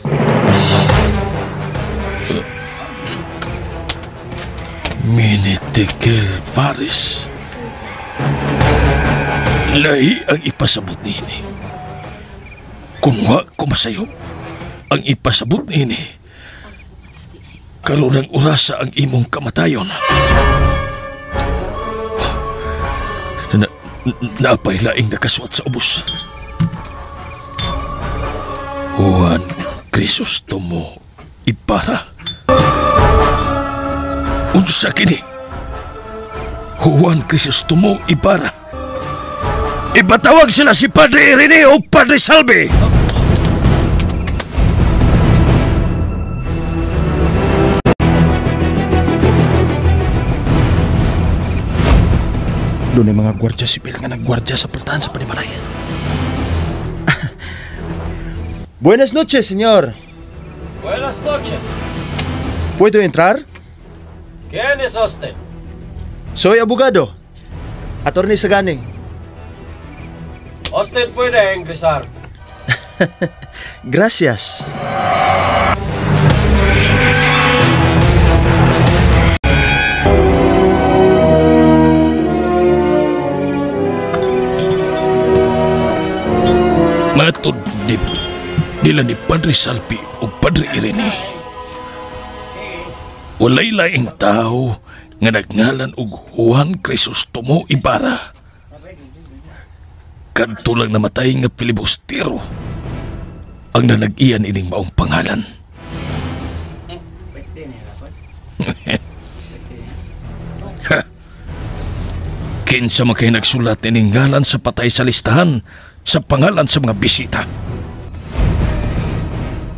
Mini Tekel Pares. Lahi ang ipasabot niini. Kung wa ko masayop, ang ipasabot niini, karon ang orasa ang imong kamatayon. Naapay laing nakasuot sa ubos. Juan Crisostomo Ibarra. Unsa kini? Juan Crisostomo Ibarra. Ipatawag sila si Padre Irene o Padre Salvi. Doon ay mga gwardya sibil nga nagwardya sa pultahan sa panimalay. Buenas noches, señor. Buenas noches. ¿Puedo entrar? ¿Quién es usted? Soy abogado. Attorney Sagani. Usted puede ingresar. Gracias. Matod nila ni Padre Salvi o Padre Irene. Walay laing tao nga nagngalan og Juan Crisostomo Ibarra. Kadto lang namatay nga filibustero ang nanag-iyan ining maong pangalan. Kinsa man kay nagsulat ining ngalan sa patay sa listahan sa pangalan sa mga bisita.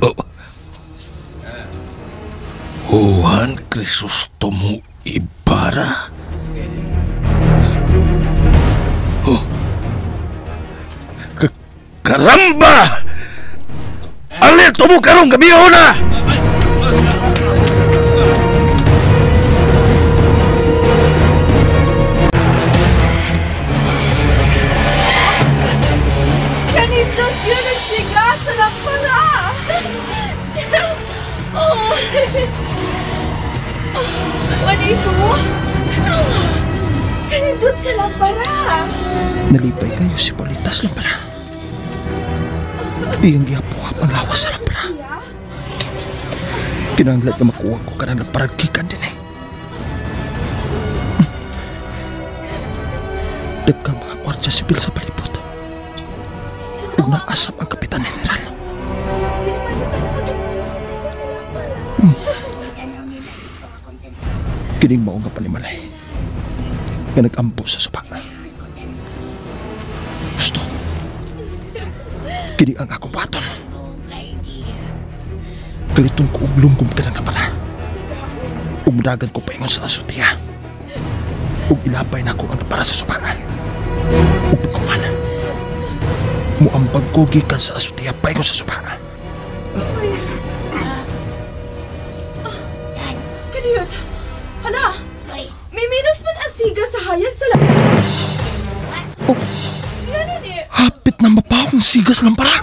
Oh. Juan Crisostomo Ibarra. Oh. Karamba! Alerto mo karong gabi na! Kanindot yun Juanito! Tanawa! Kanindot sa lampara! Nalipay kayo si Politas lampara. Iyang gihapuhap ang lawas sa lampara. Kinahanglan nga makuha ko kanang lampara gikan din eh. Daghang mga gwardya sibil sa palibot. Ug naasap ang Kapitan General. Kining mao nga panimalay nga nag-ampo sa suba. Gusto. Kini ang akong baton. Kaliton ko og lunggom kanang lampara. Ug mudagan ko paingon sa asotiya. Ug ilabay nako ang lampara sa suba. Ug pagkuman, muambag ko gikan sa asotiya paingon sa suba. Kaniyot! Hala! May minus man ang siga sa hayag sa Oh. Hapit na mapahong sigas lampara.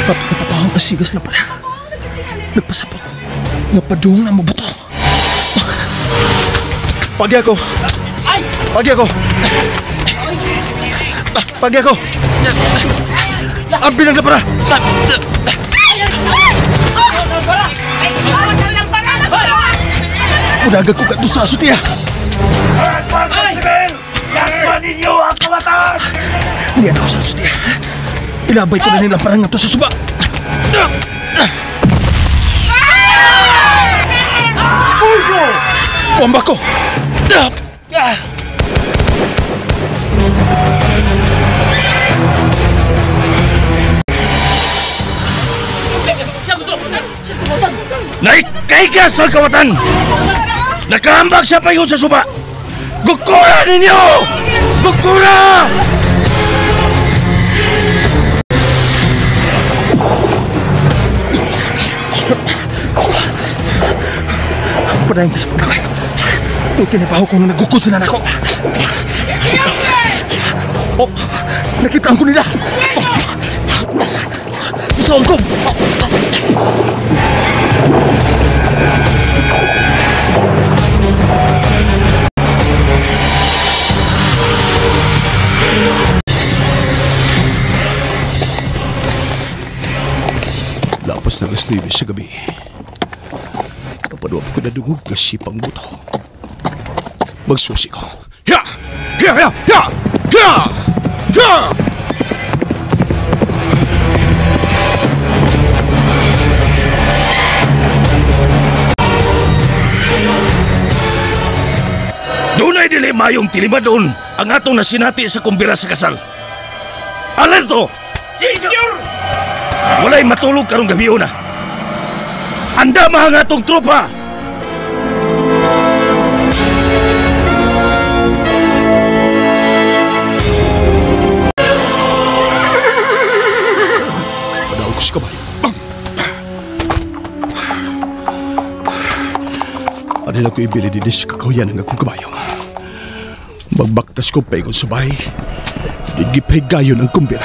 Hapit na mapahong ang sigas lampara. Nagpasabot. Napadung na mabuto. Pagi ako. Pagi ako. Pagi ako. Ang binang lampara. Udagan ko kato sa asotiya. Lakman ninyo ang kawatan! Niyan ako sa asotiya. Ilabay ko na nilang parang nga to sa suba. Fulgo! Bomba ko! Naikaigas ang kawatan! Nakaambag siya paingon sa suba! Gukura ninyo! Gukura! Padayon ko sa paglakay. Ito kinabaho ko na nagukod sila nako. Oh, nakitaan ko nila. Isaon ko. Lapas na alas 9 sa gabi. Napaduap ko na dungog nga sipang buto. Magsusi ko. Ya! Ya! Ya! Ya! Ya! Ya! Dunay dili mayong tilimadon ang atong nasinati sa kumbira sa kasal. Alerto! Senyor! Walay matulog karong gabi una. Andama ang atong tropa! Padaog ko sa kabayo. Ano na ko ibili din sa kakahuyan ang akong kabayo. Magbaktas ko paingon sa bahay. Gipahigayon ang kumbira.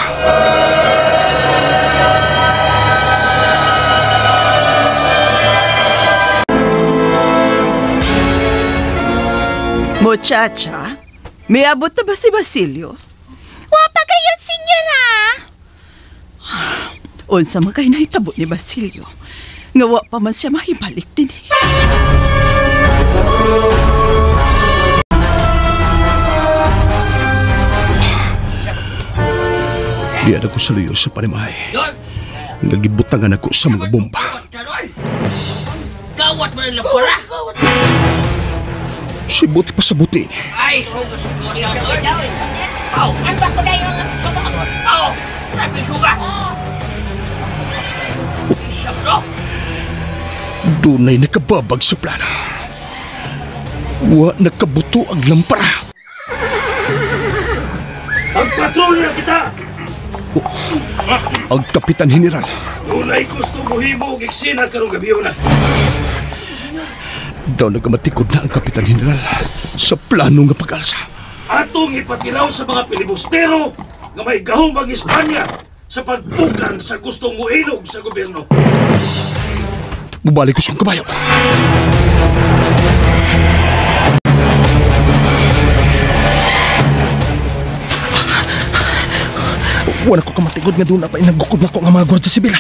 Muchacha, miabot na ba si Basilio? Wa pa kayo, senyora! Unsa man kay nahitabo ni Basilio, nga wa pa man siya mahibalik din. Diyan ako sa luyo sa panimahay. Nagibutangan ako sa mga bomba. Gawat mo ng lampara! Si buti pa sa buti. Ay, suga, suga! Aw! Ano ko na yung suga? Aw! Grabe suga! Dunay nakababag sa plano. Wa nakabuto ang lampara. Magpatrolya kita! Oh, ang Kapitan General. Dunay gusto mo himo og eksena karong gabi na. Daw nagkamatikod na ang Kapitan General sa plano nga pag-alsa. Atong ipatilaw sa mga pilibustero nga may gahom ang Espanya sa pagpukan sa gustong muilog sa gobyerno. Mubalik ko siyang kabayo. Wala ko kamatigod nga doon na pa inagukod na ko nga mga gwardiya sibil.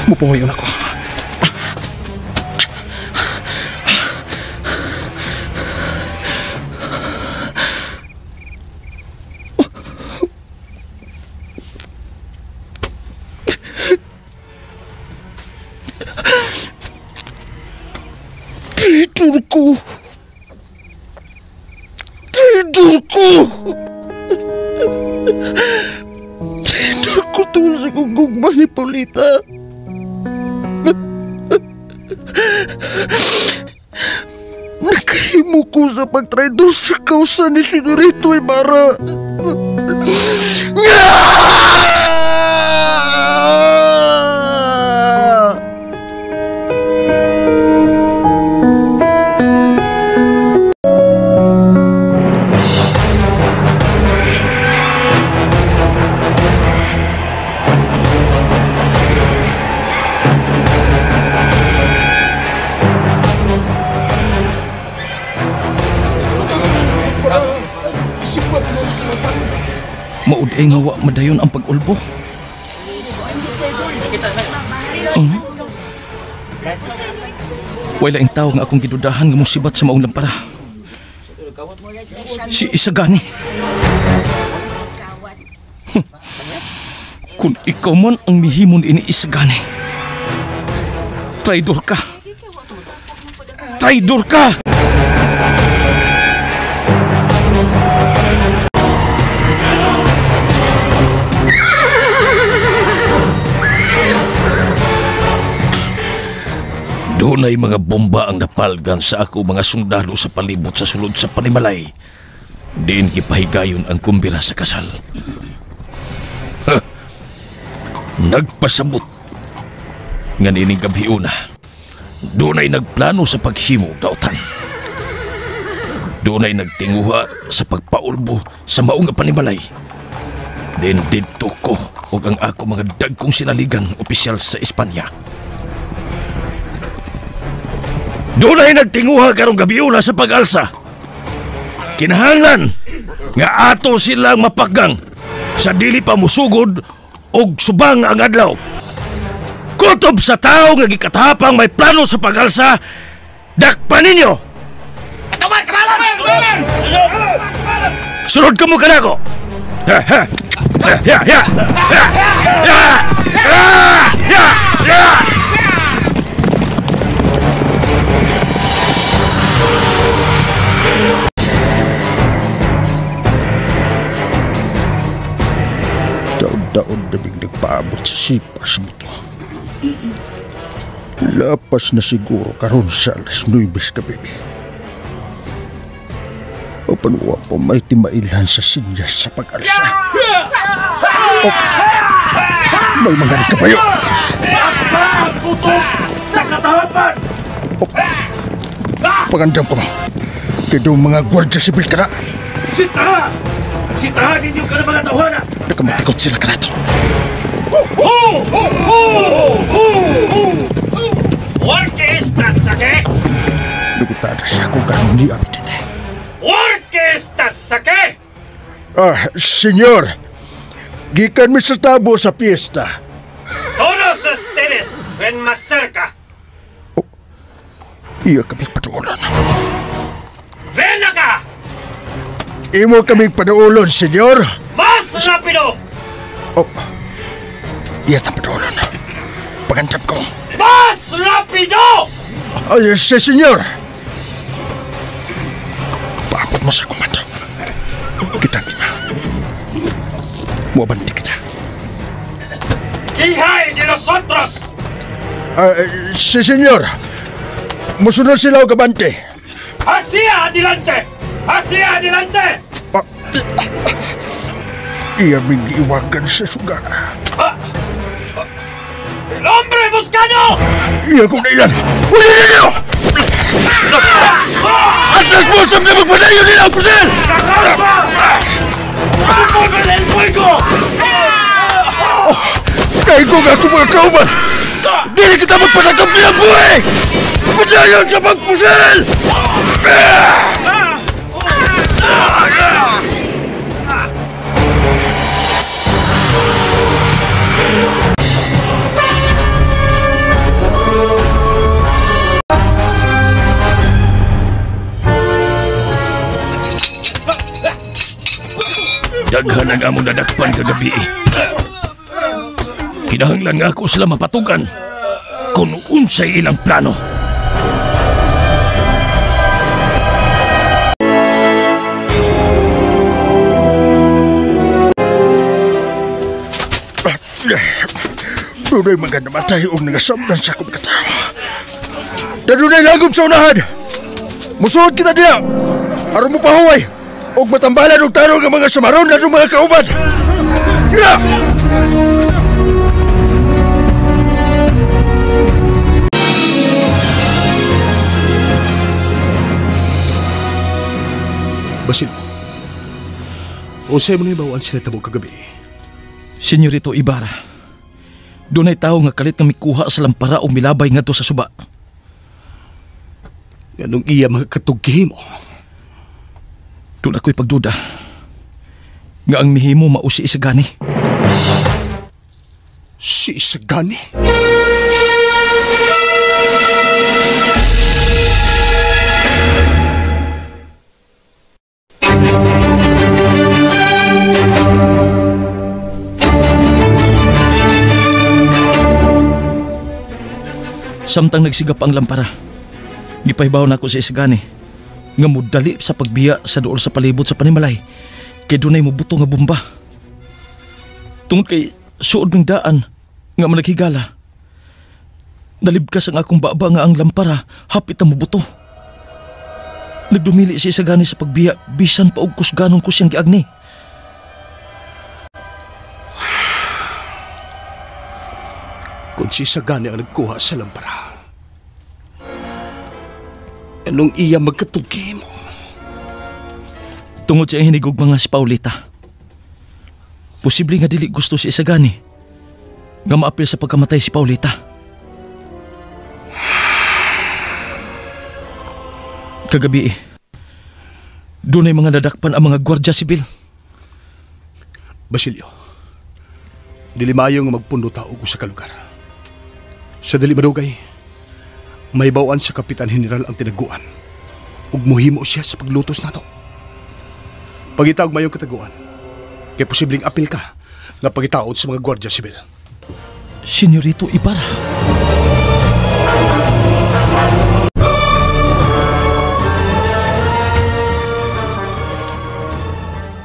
Mupuhoyon ako. Traitor ko! Traitor ko! Traitor ko tungkol sa gugma ni Paulita. Nakahimo ko sa pagtraidor sa kausa ni Senorito Ibarra. Mauday nga wa madayon ang pag-ulbo. Wala ang tao nga akong gidudahan nga musibat sa maong lampara. Si Isagani. Kung ikaw man ang mihimon ini Isagani, traidor ka. Traidor ka! Dunay mga bomba ang napalgan sa ako mga sundalo sa palibot sa sulod sa panimalay. Diin gipahigayon ang kumbira sa kasal. Ha! Nagpasabot nga niining gabhiuna. Dunay nagplano sa paghimo dautan. Dunay nagtinguha sa pagpaulbo sa maong nga panimalay. Din didto ko og ang ako mga dagkong sinaligan opisyal sa Espanya. Dunay nagtinguha karong gabiuna sa pag-alsa. Kinahanglan nga ato silang mapaggang sa dili pa musugod og subang ang adlaw. Kutob sa tao nga gikatahapang may plano sa pag-alsa, dakpan ninyo! Atuman, kamalan! Sunod ka mo kanako! Ha ha! Ya ya! Ya! Ya! Ya! Ya! Daon daming nagpaabot sa sipas mo to. Lapas na siguro karon sa 9:00 gabi. O panuwa po may timailan sa sinyas sa pag-alsa. O, may mga nagkabayo. Kutob sa katahapan! Pagandam ko mo. Kaya doon mga gwardiya sibil ka na. Sitaha! Sitahan ninyo ka ng mga tawhana! Nakamatikot sila ka nato. Ho! Ho! Ho! Ho! Orquesta sake! Lugutada siya kung kanon ni Abidin. Orquesta sake! Ah, senyor! Gikan mi sa tabo sa piyesta. Todos ustedes ven más cerca. Oh, iya kami paduolon. Ven acá! Imo kaming paduolon, senyor. Mas rapido! Oh, iya tang paduolon. Pagandam ko. Mas rapido! Ay, si senyor. Paabot mo sa komando. Kita lima. Muabanti kita. ¿Qué hay de nosotros? Si senyor. Musunod sila og abante. Hacia adelante! Hacia adelante! Iya ming iwagan sa suga. El hombre Emboscado! Iya kong nailan! Uli ninyo! Atras mo sa mga magpadayon nila ang pusil! ¡Pongan el fuego! Dahil ko nga akong mga kauban! Dili kita magpatatap nilang buhay! Padayon sa pagpusil! Daghan ang among nadakpan kagabi. Kinahanglan nga ako sila mapatugan kung unsay ilang plano. Dunay mga namatay o nangasamdan sa akong katao. Dunay lagom sa unahan. Musuot kita diya. Aron mo pahuway. Og matambalan og tarong ang mga samaron na mga kauban. Ya! Basilio, unsay mo nahibawaan sila tabo kagabi? Senyorito Ibarra, dunay tawo nga kalit nga mikuha sa lampara o milabay ngadto sa suba. Nganong iya mga katughi mo? Doon ako'y pagduda nga ang mihimo mao si Isagani. Si Isagani? Samtang nagsigap ang lampara, gipahibaw na ako sa Isagani nga mudali sa pagbiya sa duol sa palibot sa panimalay kay dunay mobuto nga bomba. Tungod kay suod ng daan nga managhigala, nalibkas ang akong baba nga ang lampara hapit ang mobuto. Nagdumili si Isagani sa pagbiya bisan pa og kusganon ko siyang giagni. Kung si Isagani ang nagkuha sa lampara, anong iya magkatugi mo? Tungod sa hinigog mga si Paulita, posible nga dili gusto si Isagani nga maapil sa pagkamatay si Paulita. Kagabi, dunay mga nadakpan ang mga gwardya sibil. Basilio, dili maayo nga magpundo ta og usa ka lugar. Sa dili madugay, may bawaan sa Kapitan General ang tinaguan ug muhimo siya sa paglutos nato. Pagita og mayong kataguan, kay posibleng apil ka nga pagitaod sa mga gwardya sibil. Senyorito Ibarra.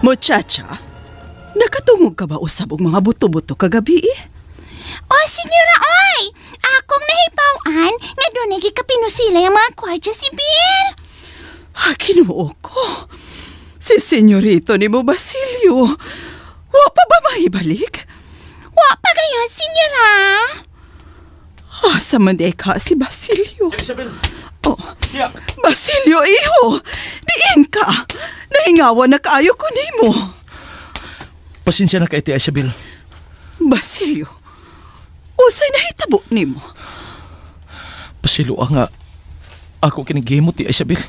Muchacha, nakatungog ka ba usab og mga buto-buto kagabi eh? Oh, senyora, oy! Akong nahibaw-an nga doon nagikapinusilay ang mga gwardya sibil. Ah, Ginoo ko. Si senyorito ni mo Basilio. Wa pa ba mahibalik? Wa pa gayon, senyora. Ah, sa man ka si Basilio. Isabel. Oh, yeah. Basilio, iho! Diin ka! Nahingawa na kaayo ko nimo. Pasensya na kay Tia Isabel. Basilio, usay nahitabo nimo. Basilio, nga ako kinigihimo, Tia Isabel.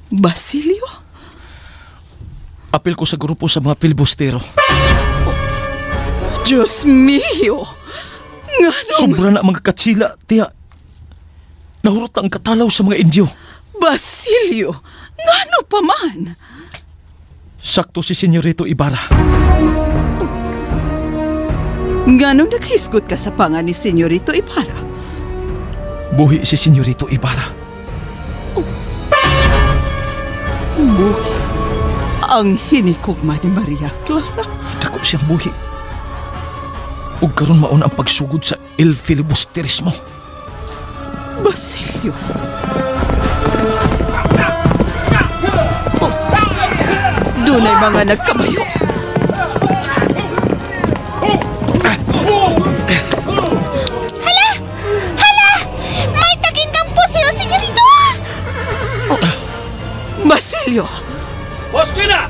Basilio? Apil ko sa grupo sa mga filibustero. Oh, Diyos mio! Nganong... Sobra na mga katsila, Tia. Nahurot ang katalaw sa mga Indio. Basilio, ngano pa man? Sakto si Senyorito Ibarra. Oh. Nganong naghisgot ka sa panga ni Senyorito Ibarra? Buhi si Senyorito Ibarra. Oh. Buhi? Ang hinikugma ni Maria Clara. Dako siyang buhi. Ug karon mauna ang pagsugod sa El Filibusterismo. Basilio. Oh, dunay mga nagkabayo. Basilio! Bosquina!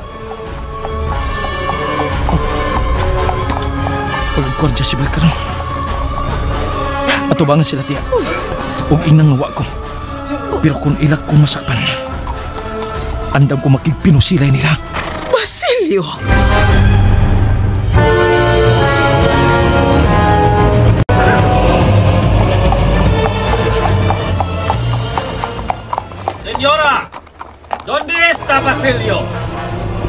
Pag-gwardiya sibil karon. Atubangan sila tiya. Ug inang wa ko. Pero kung ilak ko masakpan, andam ko makigpinusilay nila. Basilio! Señora, ¿dónde está Basilio?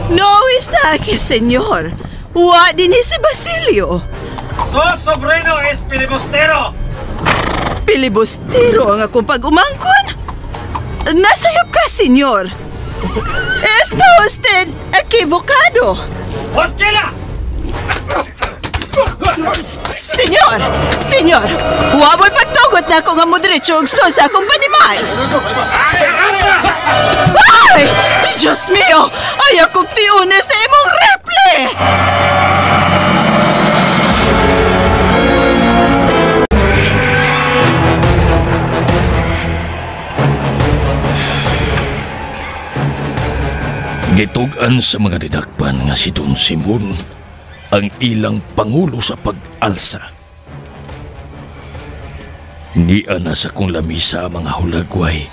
No está aquí, señor. Wa din si Basilio. Su sobrino es filibustero. Filibustero ang akong pag-umangkon? Nasayop ka, señor. Está usted equivocado. Bosquela! Señor! Señor! Wa mo'y pagtugot na ako nga mo diretso og sud sa akong panimay! Ay! Diyos mio! Ayaw kong tiune sa imong rifle! Gitug-an sa mga didakpan nga si Don Simon ang ilang pangulo sa pag-alsa. Niya na sa kong lamisa mga hulagway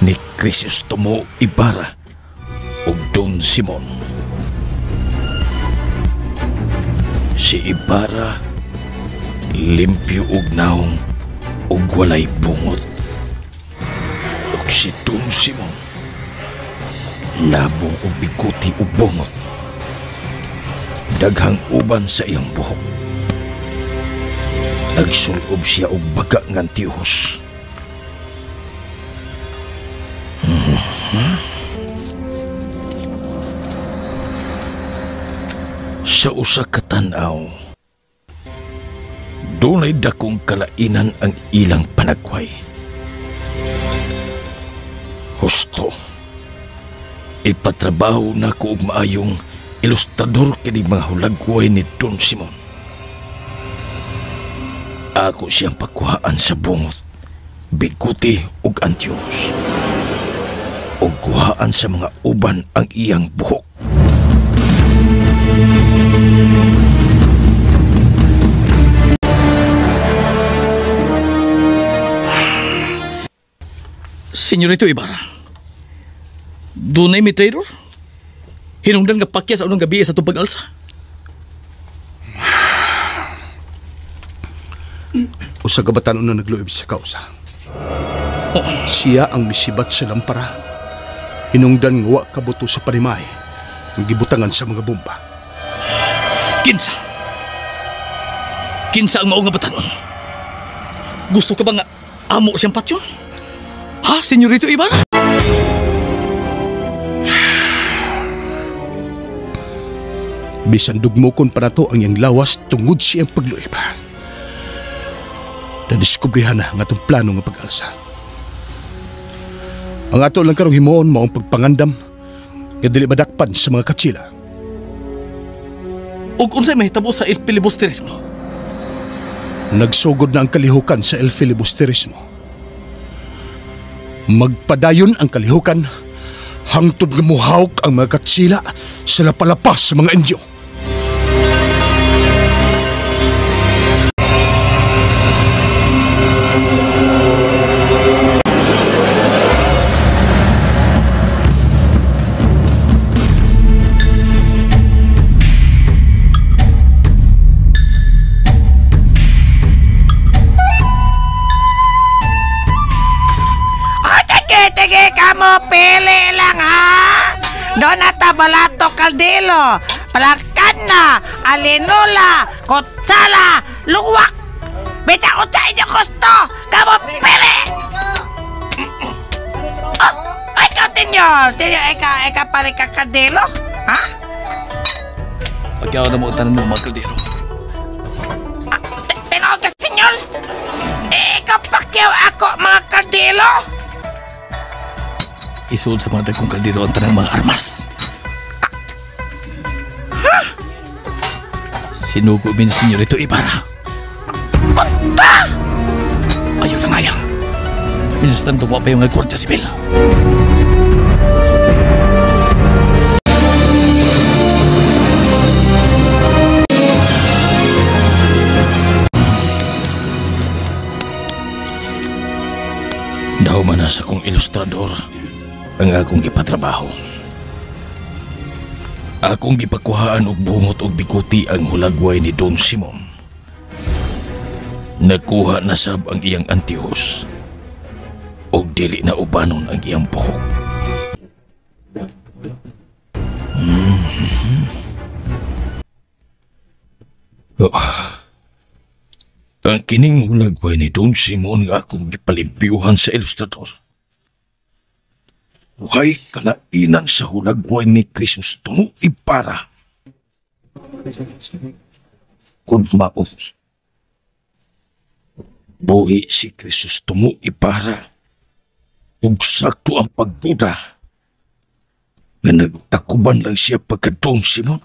ni Crisostomo Ibarra ug Don Simon. Si Ibarra limpyo og naong ug walay bungot. Ug si Don Simon labong og biguti ug bungot. Daghang uban sa iyang buhok. Nagsulob siya og baga nga tihos. Sa usa ka tan-aw, dunay dakong kalainan ang ilang panagway. Husto, ipatrabaho na ko og maayong ilustrador kini mga hulagway ni Don Simon. Ako siyang pagkuhaan sa bungot, biguti ug antios. Ug kuhaan sa mga uban ang iyang buhok. Senyorito Ibarra, dunay mi traidor? Hinungdan nga pakya sa unang gabi sa itong pag-alsa. Usa ka batan-on na nagluib sa kausa. Oh. Siya ang misibat sa lampara. Hinungdan nga wa kabuto sa panimay ang gibutangan sa mga bomba. Kinsa? Kinsa ang mao nga batan-on? Gusto ka ba nga amo siyang patyon? Ha, Senyorito Ibarra? Bisan dugmokon pa nato ang iyang lawas tungod siyang pagluib. Nadiskubrihan na ang atong plano nga pag-alsa. Ang ato lang karong himuon maong pagpangandam nga dili madakpan sa mga katsila. Ug unsay mahitabo sa El Filibusterismo? Nagsugod na ang kalihukan sa El Filibusterismo. Magpadayon ang kalihukan hangtod nga muhawk ang mga katsila sa lapalapas sa mga Indyo. Pili lang ha. Donata Balato Caldelo, Palakana, Alinula, Kutsala, Luwak. Bita unsa inyo gusto, kamo pili. Oh, ikaw tinyo, ikaw pala ka Caldelo, ha? Pagkaw na mo tanan ng mga kaldero. Tinuod ka, senyor. Ikaw pakyaw ako mga kaldero. Isuod sa mga dagkong kaldero ang tanang mga armas. Ha? Sinugo min Senyorito Ibarra. Punta! Ayaw lang ayang. Minsan tanto mo pa yung mga Guardia Civil. na sa kong ilustrador ang akong gipatrabaho. Akong gipakuhaan og bungot og bikuti ang hulagway ni Don Simon. Nakuha na sab ang iyang antihos og dili na ubanon ang iyang buhok. Oh. Ang kining hulagway ni Don Simon nga akong gipalimpyuhan sa ilustrador. Way kalainan sa hulagway ni Crisostomo Ibarra. Kung mao, buhi si Crisostomo Ibarra ug sakto ang pagduda nga nagtakuban lang siya pagka Don Simon.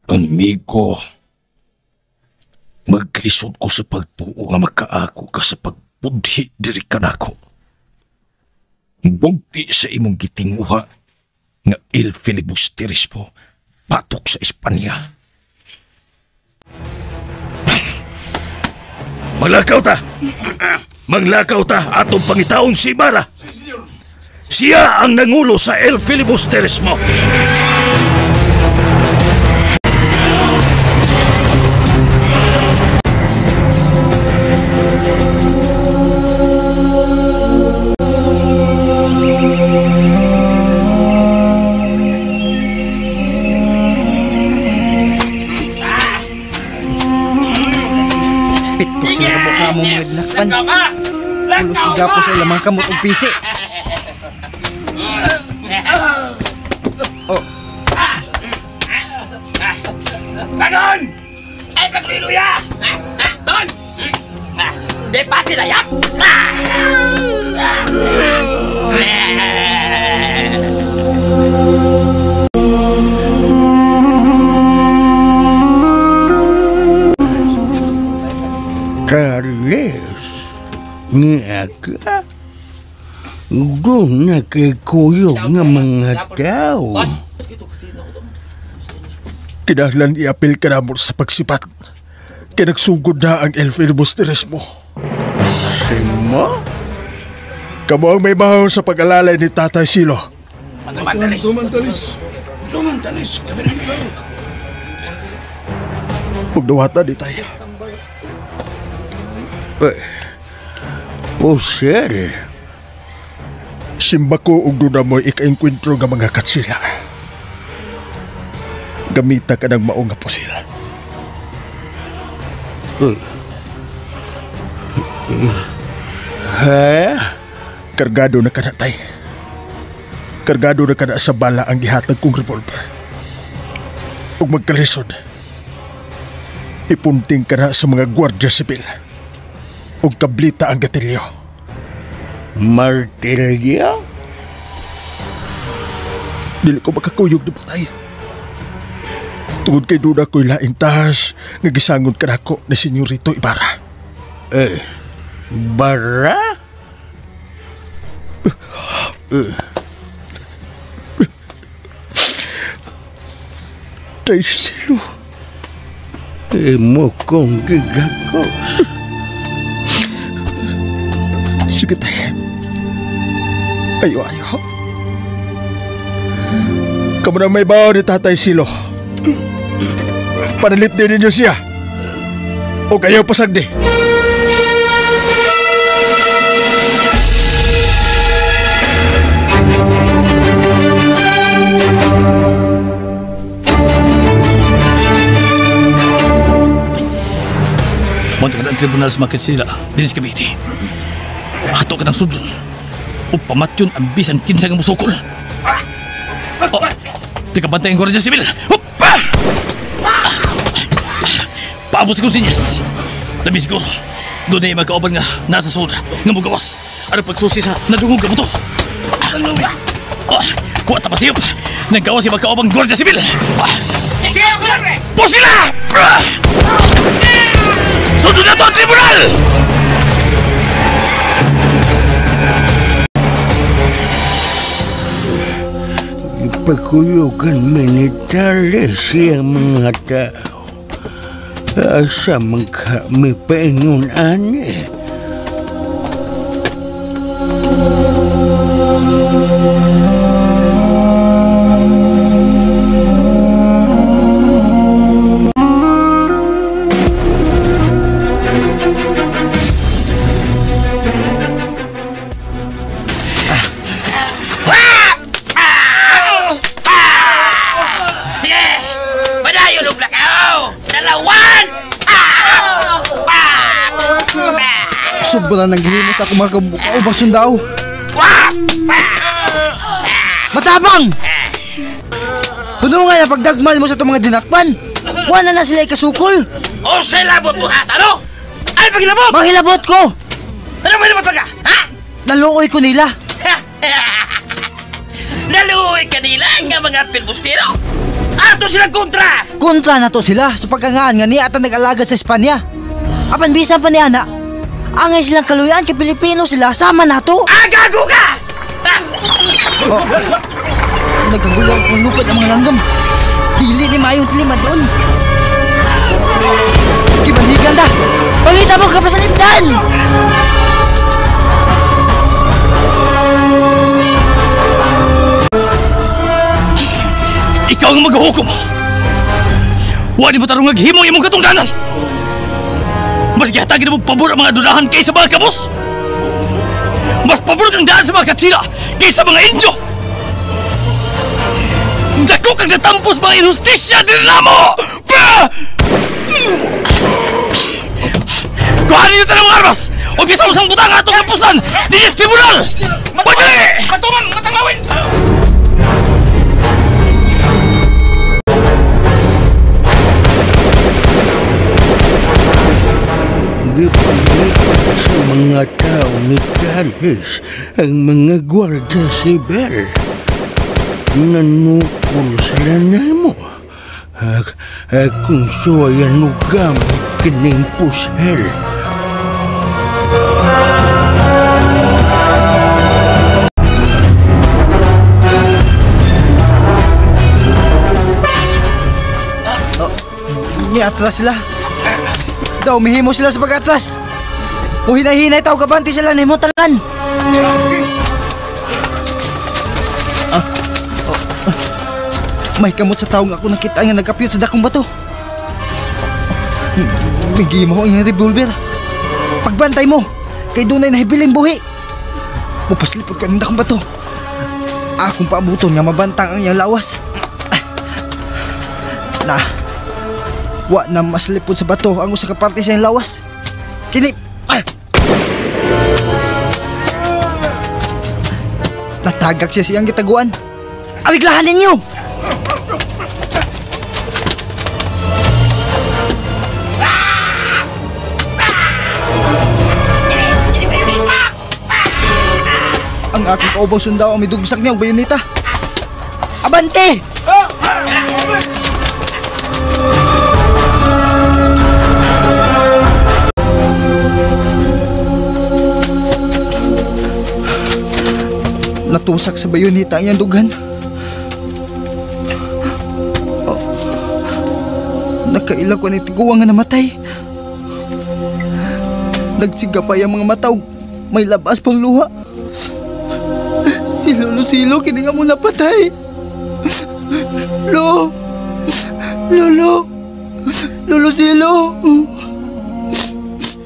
Amigo, maglisod ko sa pagtuo nga makaako ka sa pagpudhi diri kanako. Bugti sa imong gitinguha nga il filibusterismo patok sa Espanya. Maglakaw ta! Maglakaw ta atong pangitaon si Ibarra. Siya ang nangulo sa el filibusterismo. Pito sila kabuka mo mga dinakpan. Pulos igapo sa ilang mga kamot og pisi. Oh. Bangon! Ay, pagliluya! Bangon! Di pati na yan! Carles, nga ka? Doon na kay kuyog nga mga tao. Kinahanglan iapil ka na mo sa pagsipat. Kaya nagsugod na ang el filibusterismo. Simo? Kamo ang may bahaw sa pag-alalay ni Tatay Silo. Tumantalis! Tumantalis! Tumantalis! Pagduwatan ni tayo. Puser. Simba ko og doon na mo'y ika-enkwentro nga mga katsila. Gamita ka ng mao nga pusil. Ha? Kargado na ka na, tay. Kargado na ka na sa bala ang gihatag kong revolver. Ug magkalisod, ipunting ka na sa mga gwardiya sibil. Ug kablita ang gatilyo. Martilyo? Dili ko makakuyog ni Butay. Tungod kay doon ako'y laing tahas nga gisangon ka nako ni Senyorito Ibarra. Barra? Tay Silo. Imo kong gigakos. Sige tayo. Ayo, ayo. Kamu na may bawo ni Tatay Silo. Panalit din ninyo siya. O kayo pasagdi. Monta ka ng tribunal sa Makitsila, dinis Cavite. Ato ka ng sudlon. O pamatyon ang bisan kinsa nga musukol. Oh, di ka bantay ang Guardia Civil. Hoppa! Paabot sa konsinyas. Labi siguro. Doon na yung magkauban nga nasa sud nga mugawas. Ano pagsusi sa nadungog ka mo to? Oh, wa ta pasiyop. Naggawas si magkaubang Guardia Civil. Pusila! Sundon na to ang tribunal! Ipakuyugan man ni Tales ang mga tao. Asa man ka may paingon ani? Sige! Padayon og lakaw! Dalawan! Sobra nang gihimo sa akong mga kaubang sundao. Matabang! Puno nga na pagdagmal mo sa itong mga dinakpan. Wala na sila ikasukol. O sa labot mo ha, ano? Ay, paghilabot! Manghilabot ko! Ano ba naman pagka? Ha? Naluoy ko nila. Naluoy ka nila nga mga pilbustero? Ato silang kontra! Kontra na to sila sa pagkangaan nga niya at nag-alagad sa Espanya. Apan bisan pa ni ana, angay silang kaluyan kay Pilipino sila sama na to. Ah, gago ka! Oh. Nagkagulo ang lupad ang mga langgam. Dili ni maayong tilima doon. Oh. Kibanhigan ta! Pangita mo ka pa sa limdan! Ikaw ang maghuhukom! Wa ni mo tarong naghimo imong katungdanan! Mas gihatagin mo pabor ang mga dudahan kaysa mga kabos! Mas pabor kang daan sa mga katsila kaysa mga Indio! Dako kang natampos mga inhustisya din namo! Kuha ninyo tanang mga armas! O bisa mo sang butang atong kapusan! Dinis tribunal! Pagdali! Matuman! Matangawin! Gipangita sa mga tao ni Carlos ang mga gwardiya sibil. Nanukol sila namo. Akong suwayan o gamit kining pushel. Oh, ni-atras sila. Daw, mihimo sila sa pag-atras. O hinay-hinay tao kabanti sila na himotalan. May kamot sa tao nga ako nakita nga nagkapiyot sa dakong bato. Migimo ang revolver. Pagbantay mo, kay dunay nahibiling buhi. Mupaslipod ka ng dakong bato. Akong paabuton nga mabantang ang iyang lawas. Na, wa na maslipod sa bato ang usa ka parte sa iyang lawas. Kini, natagak siya siyang gitaguan. Ariglahan ninyo! Ang akong kaubang sundao ang midugsak niya og bayoneta. Abante! Natusak sa bayoneta ang iyang dughan. Oh, nakaila ko ni tiguang nga namatay. Nagsiga pa iyang mga mata ug may labas pang luha. Si Lolo Silo, kini nga mo napatay. Lo! Lolo! Lolo Silo!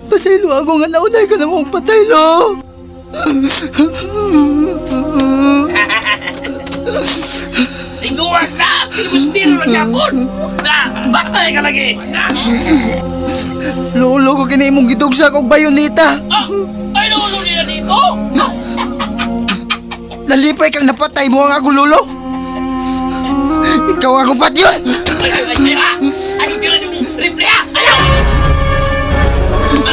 Pasaylo ako nga naunay ka na mong patay, Lo! Iguwag na! Pinibustiro na kapon! Na! Batay ka lagi! Lolo ko kini imong gidugsak og bayoneta. Ah, ay lolo nila dito! Nalipay kang napatay mo ang akong lolo! Ikaw akong patyon!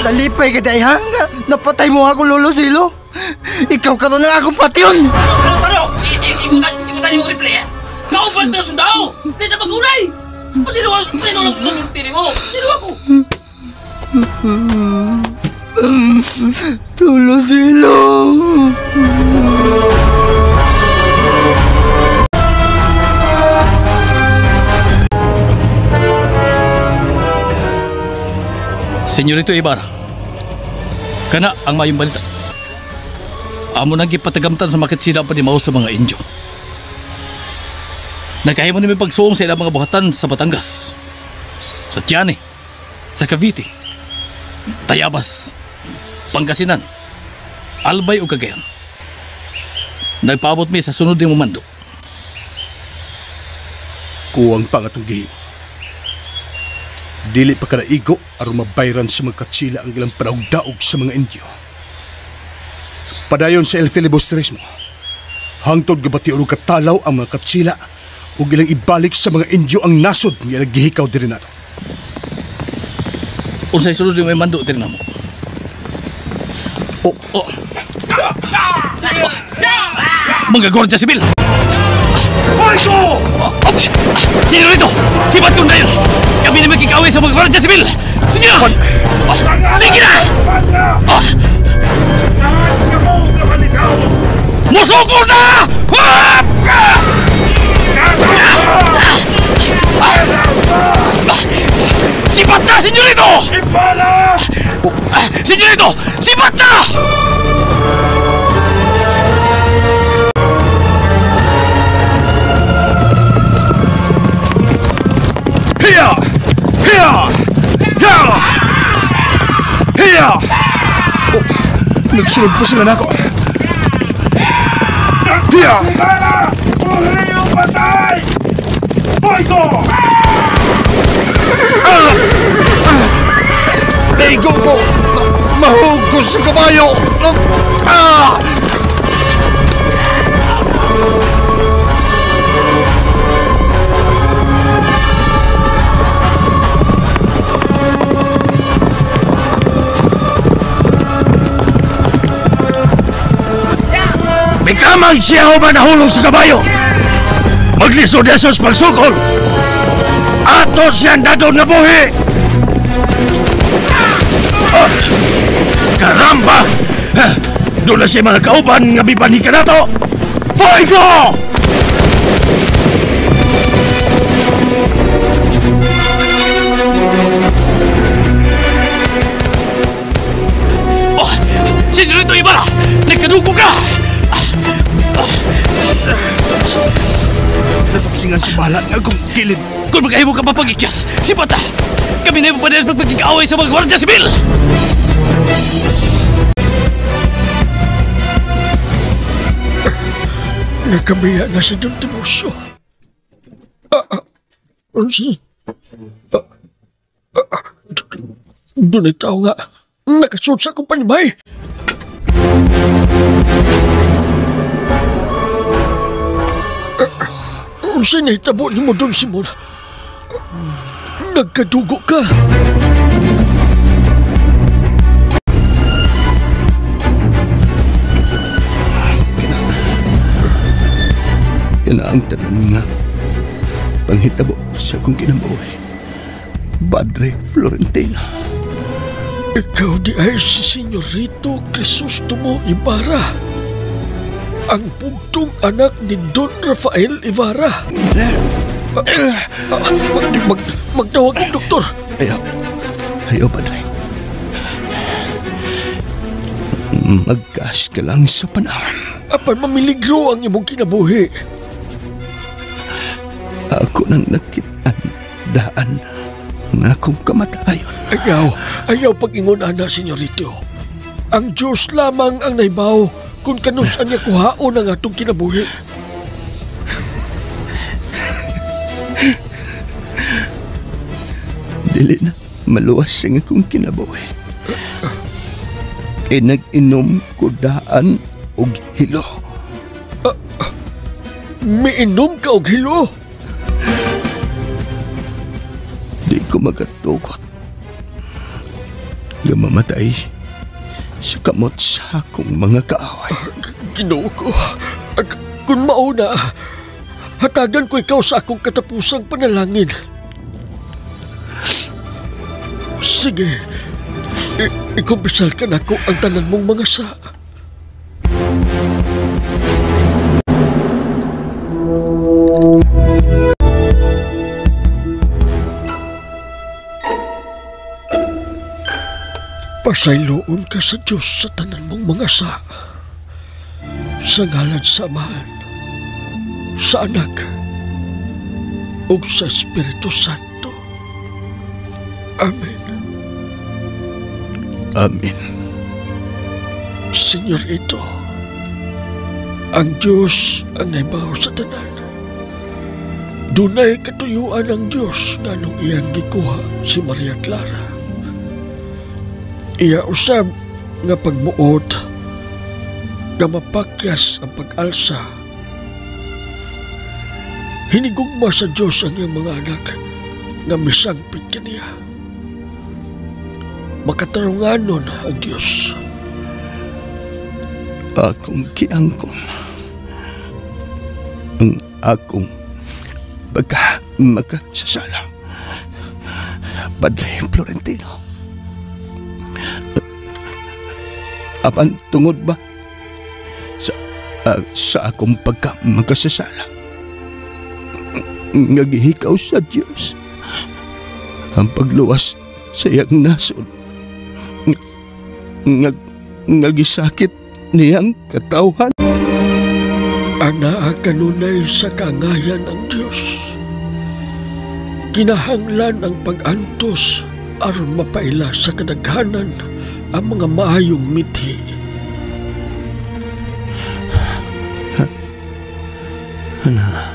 Nalipay ka dahil ha? Napatay mo ang akong lolo, Silo! Ikaw karon ang akong patyon! Taro! Ikutan yung replay ha? Kauban na sundao! Hindi na mag-unay! Pasilo lang sulti mo! Sino ako? Lolo Silo! Senyorito Ibarra, kana ang mayong balita. Amo nang gipatagamtan sa makitsila pa ni Mao sa mga Indio. Nagkahimo ni may pagsuong sa ilang mga buhatan sa Batangas, sa Tiani, sa Cavite, Tayabas, Pangasinan, Albay o Cagayan. Nagpaabot mi sa sunod ni mando. Kuwang pa nga itong gihimo. Dili pa kanaigo aron mabayran sa mga katsila ang ilang panahugdaog sa mga Indio. Padayon sa El Filibusterismo, hangtod gabati og katalaw ang mga katsila ug ilang ibalik sa mga Indio ang nasod nga ilang gihikaw diri nato. Unsay sulod ni may mando diri namo? Oh, oh. Oh. Mga Guardia Civil! Fuego! Senyorito! Sibat kong dahil! Kami na magkikawin sa mga Guardia Civil! Sige na! Sige na! Musuko na! Sibat na, senyorito! Senyorito! Sibat na! Hiya! Hiya! Hiya! Hiya! Oh, nagsunod pa sila nako. Hiya! Patay! Fuego! Naigo ko! Mahugos sa kabayo! Ah! Mikamang siya ba nahulog sa kabayo? Maglisod Jesus pagsukol! Ato siyang dadon na buhi! Oh, karamba! Doon na siya mga kauban nga bibanhi ka na to! Fuego! Oh, Senyorito Ibarra! Nagkadugo ka! Natapsingan si Bala nga akong kilid. Kung magkahimo ka pa pag-ikyas, si Bata! Kami na yung papadala pagpagkikaaway sa mga Guardia Civil! Nakabiya na si Don Tiburcio. Doon ay tao nga. Nakasuot sa akong panimay. Unsay nahitabo nimo Don Simon? Nagkadugo ka. Kana ang tanan nga panghitabo sa akong kinabuhi, Padre Florentino. Ikaw di ay si Senyorito Crisostomo Ibarra, ang bugtong anak ni Don Rafael Ibarra. Magtawag kong doktor. Ayaw. Ayaw, Padre. Magkas ka lang sa panahon. Apan mamiligro ang imong kinabuhi. Ako nang nakitaan daan ang akong kamatayon. Ayaw, ayaw pag-ingon ana, Senyorito. Ang Diyos lamang ang naibaw kung kanusan niya kuhaon ang atong kinabuhi. Dili na maluwas ang akong kinabuhi. E nag-inom ko daan og hilo. Miinom ka og hilo? Di ko magatugot nga mamatay sa kamot sa akong mga kaaway. Ginoo ko, kung mauna, hatagan ko ikaw sa akong katapusang panalangin. Sige, ikumpisal ka na ko ang tanan mong mga sa. Pasayloon ka sa Diyos sa tanan mong mga sa. Sa ngalan sa Amahan, sa Anak, ug sa Espiritu Santo. Amen. Amen. Senyorito, ang Diyos ang naibaw sa tanan. Dunay katuyuan ang Diyos nga nung iyang gikuha si Maria Clara. Iya usab nga pagmuot, nga mapakyas ang pag-alsa. Hinigugma sa Diyos ang iyang mga anak nga misangpit kaniya. Makatarunganon ang Diyos. Akong giangkon ang akong pagka makasasala, Padre Florentino. Apan tungod ba sa akong pagka makasasala, nga gihikaw sa Dios ang pagluwas sa iyang nasod, nga gisakit niyang katawhan? Anaa kanunay sa kangayan ang Dios. Kinahanglan ang pag-antos aron mapaila sa kadaghanan ang mga maayong mithi. Ana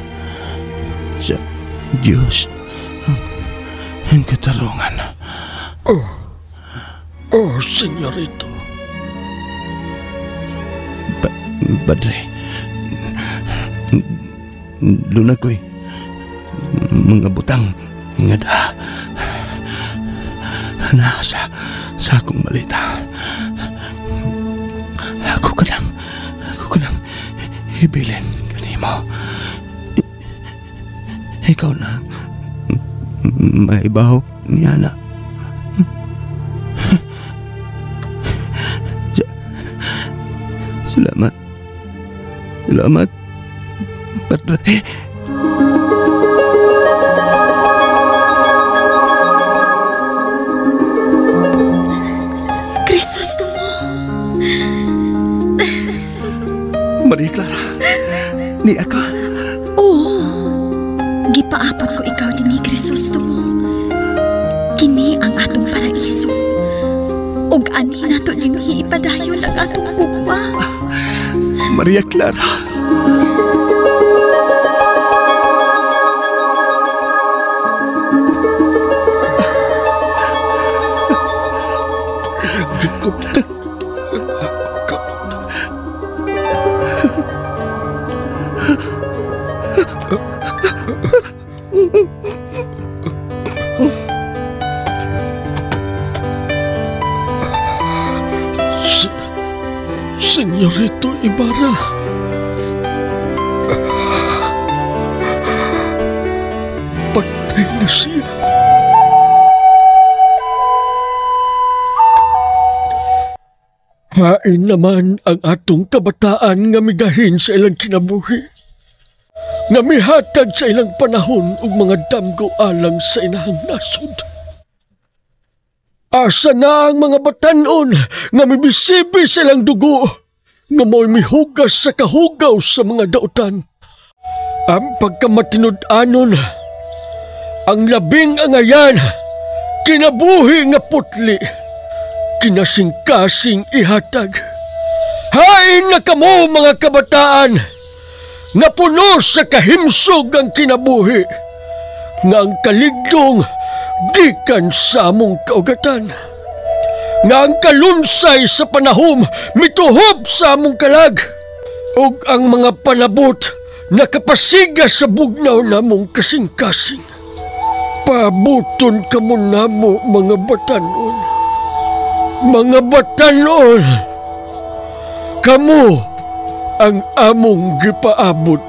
sa Dios ang katarungan. Oh, senyorito. Padre, doon ako'y mga butang nga na sa akong malita. Ako ka lang ibilin kanimo. Ikaw na maibaw niya na. Salamat. Salamat, Padre. Crisostomo. Maria Clara, ni ako. Oo. Gipaapot ko ikaw dinhi, Crisostomo. Kini ang atong paraiso. Ug ani nato dinhi ipadayon ang atong gugma. Maria Clara. Gikuptan ang akong kamot. Senyorito Ibarra, patay na siya. Hain naman ang atong kabataan nga migahin sa ilang kinabuhi, nga mihatag sa ilang panahon ug mga damgo alang sa inahang nasod. Asa na ang mga batan-on nga mibisibi sa ilang dugo, nga mo'y mihugas sa kahugaw sa mga dautan. Ang pagkamatinud-anon, ang labing angayan, kinabuhi nga putli, kinasingkasing ihatag. Hain na kamo mga kabataan, nga puno sa kahimsog ang kinabuhi, nga ang kaligdong gikan sa among kaugatan, nga ang kalunsay sa panahom mituhob sa among kalag, ug ang mga panabot nakapasiga sa bugnaw namong kasing-kasing. Pabuton kamo namo mga batanon. Mga batanon, kamo ang among gipaabot.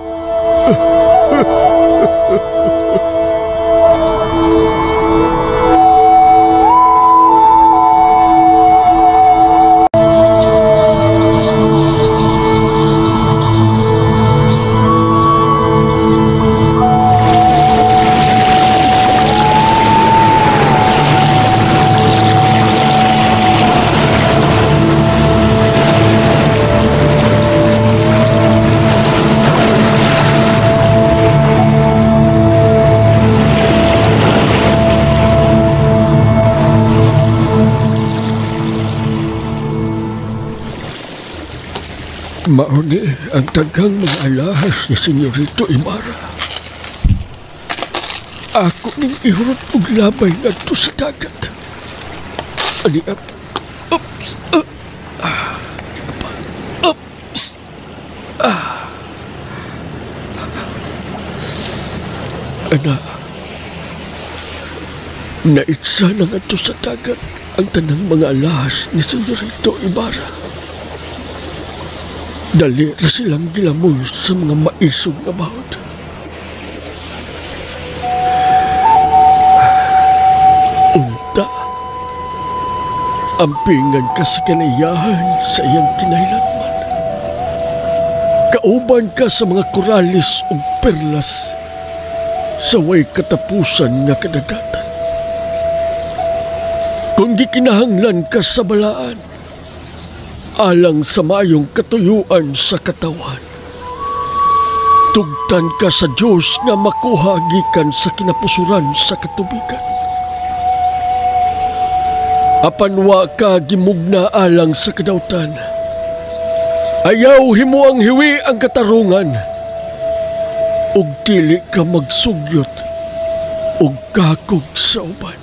Mao ni ang daghang mga alahas ni Senyorito Ibarra. Ako ning ihurot og labay ngadto sa dagat. Ali up. Oops. Oops. Ah. Ana. Naitsa na ngadto sa dagat ang tanang mga alahas ni Senyorito Ibarra. Dali ra silang gilamoy sa mga maisog nga bahod. Unta, ampingan ka sa kanaiyahan sa iyang kinailanman. Kauban ka sa mga koralis ug perlas sa way katapusan nga kadagatan. Kung gikinahanglan ka sa balaan, alang sa mayong katuyuan sa katawan, tugtan ka sa Dios nga makuha gikan sa kinapusuran sa katubigan. Apan wa ka gimugna alang sa kadawtan. Ayaw himo ang hiwi ang katarungan, ug dili ka magsugyot ug kakog sa uban.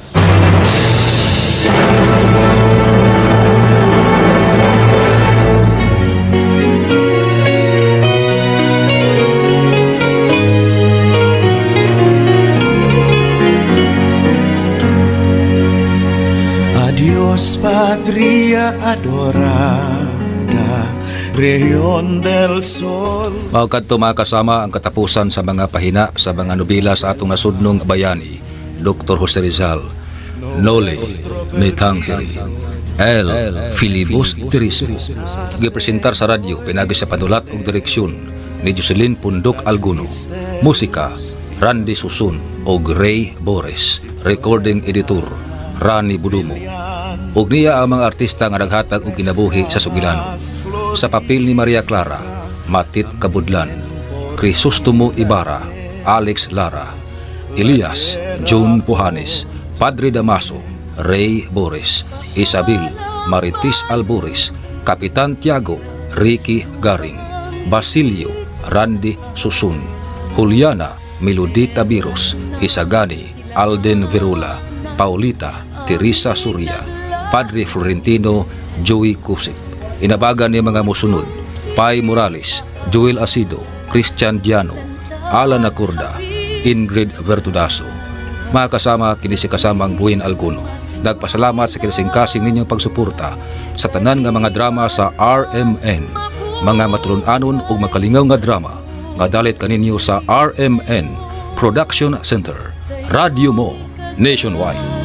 Adiós, patria adorada, región del sol. Mao kadto mga kasama ang katapusan sa mga pahina sa mga nobela sa atong nasudnong bayani, Dr. Jose Rizal, Noli Me Tangere, El Filibusterismo. Gipresentar sa radyo pinagi sa panulat ug direksyon ni Jocelyn Pundok Alguno. Musika Randy Susun ug Ray Bores. Recording editor Rani Budumo. Ug niya ang mga artista nga naghatag og kinabuhi sa sugilano. Sa papel ni Maria Clara, Matit Kabudlan, Crisostomo Ibarra, Alex Lara, Elias June Puhanes, Padre Damaso, Ray Boris, Isabel Marites Alboris, Kapitan Tiago, Ricky Garing, Basilio Randy Susun, Juliana Melody Tabiros, Isagani Alden Virula, Paulita Teresa Surya, Padre Florentino Joey Cusip. Inabagan ni mga musunod: Pai Morales, Joel Asido, Christian Diano, Alan Acorda, Ingrid Vertudaso. Mga kasama, kini si kasamang Buin Alguno. Nagpasalamat sa kinasingkasing ninyong pagsuporta sa tanan nga mga drama sa RMN. Mga matulon-anon ug makalingaw nga drama nga dalit kaninyo sa RMN Production Center. Radyo mo nationwide.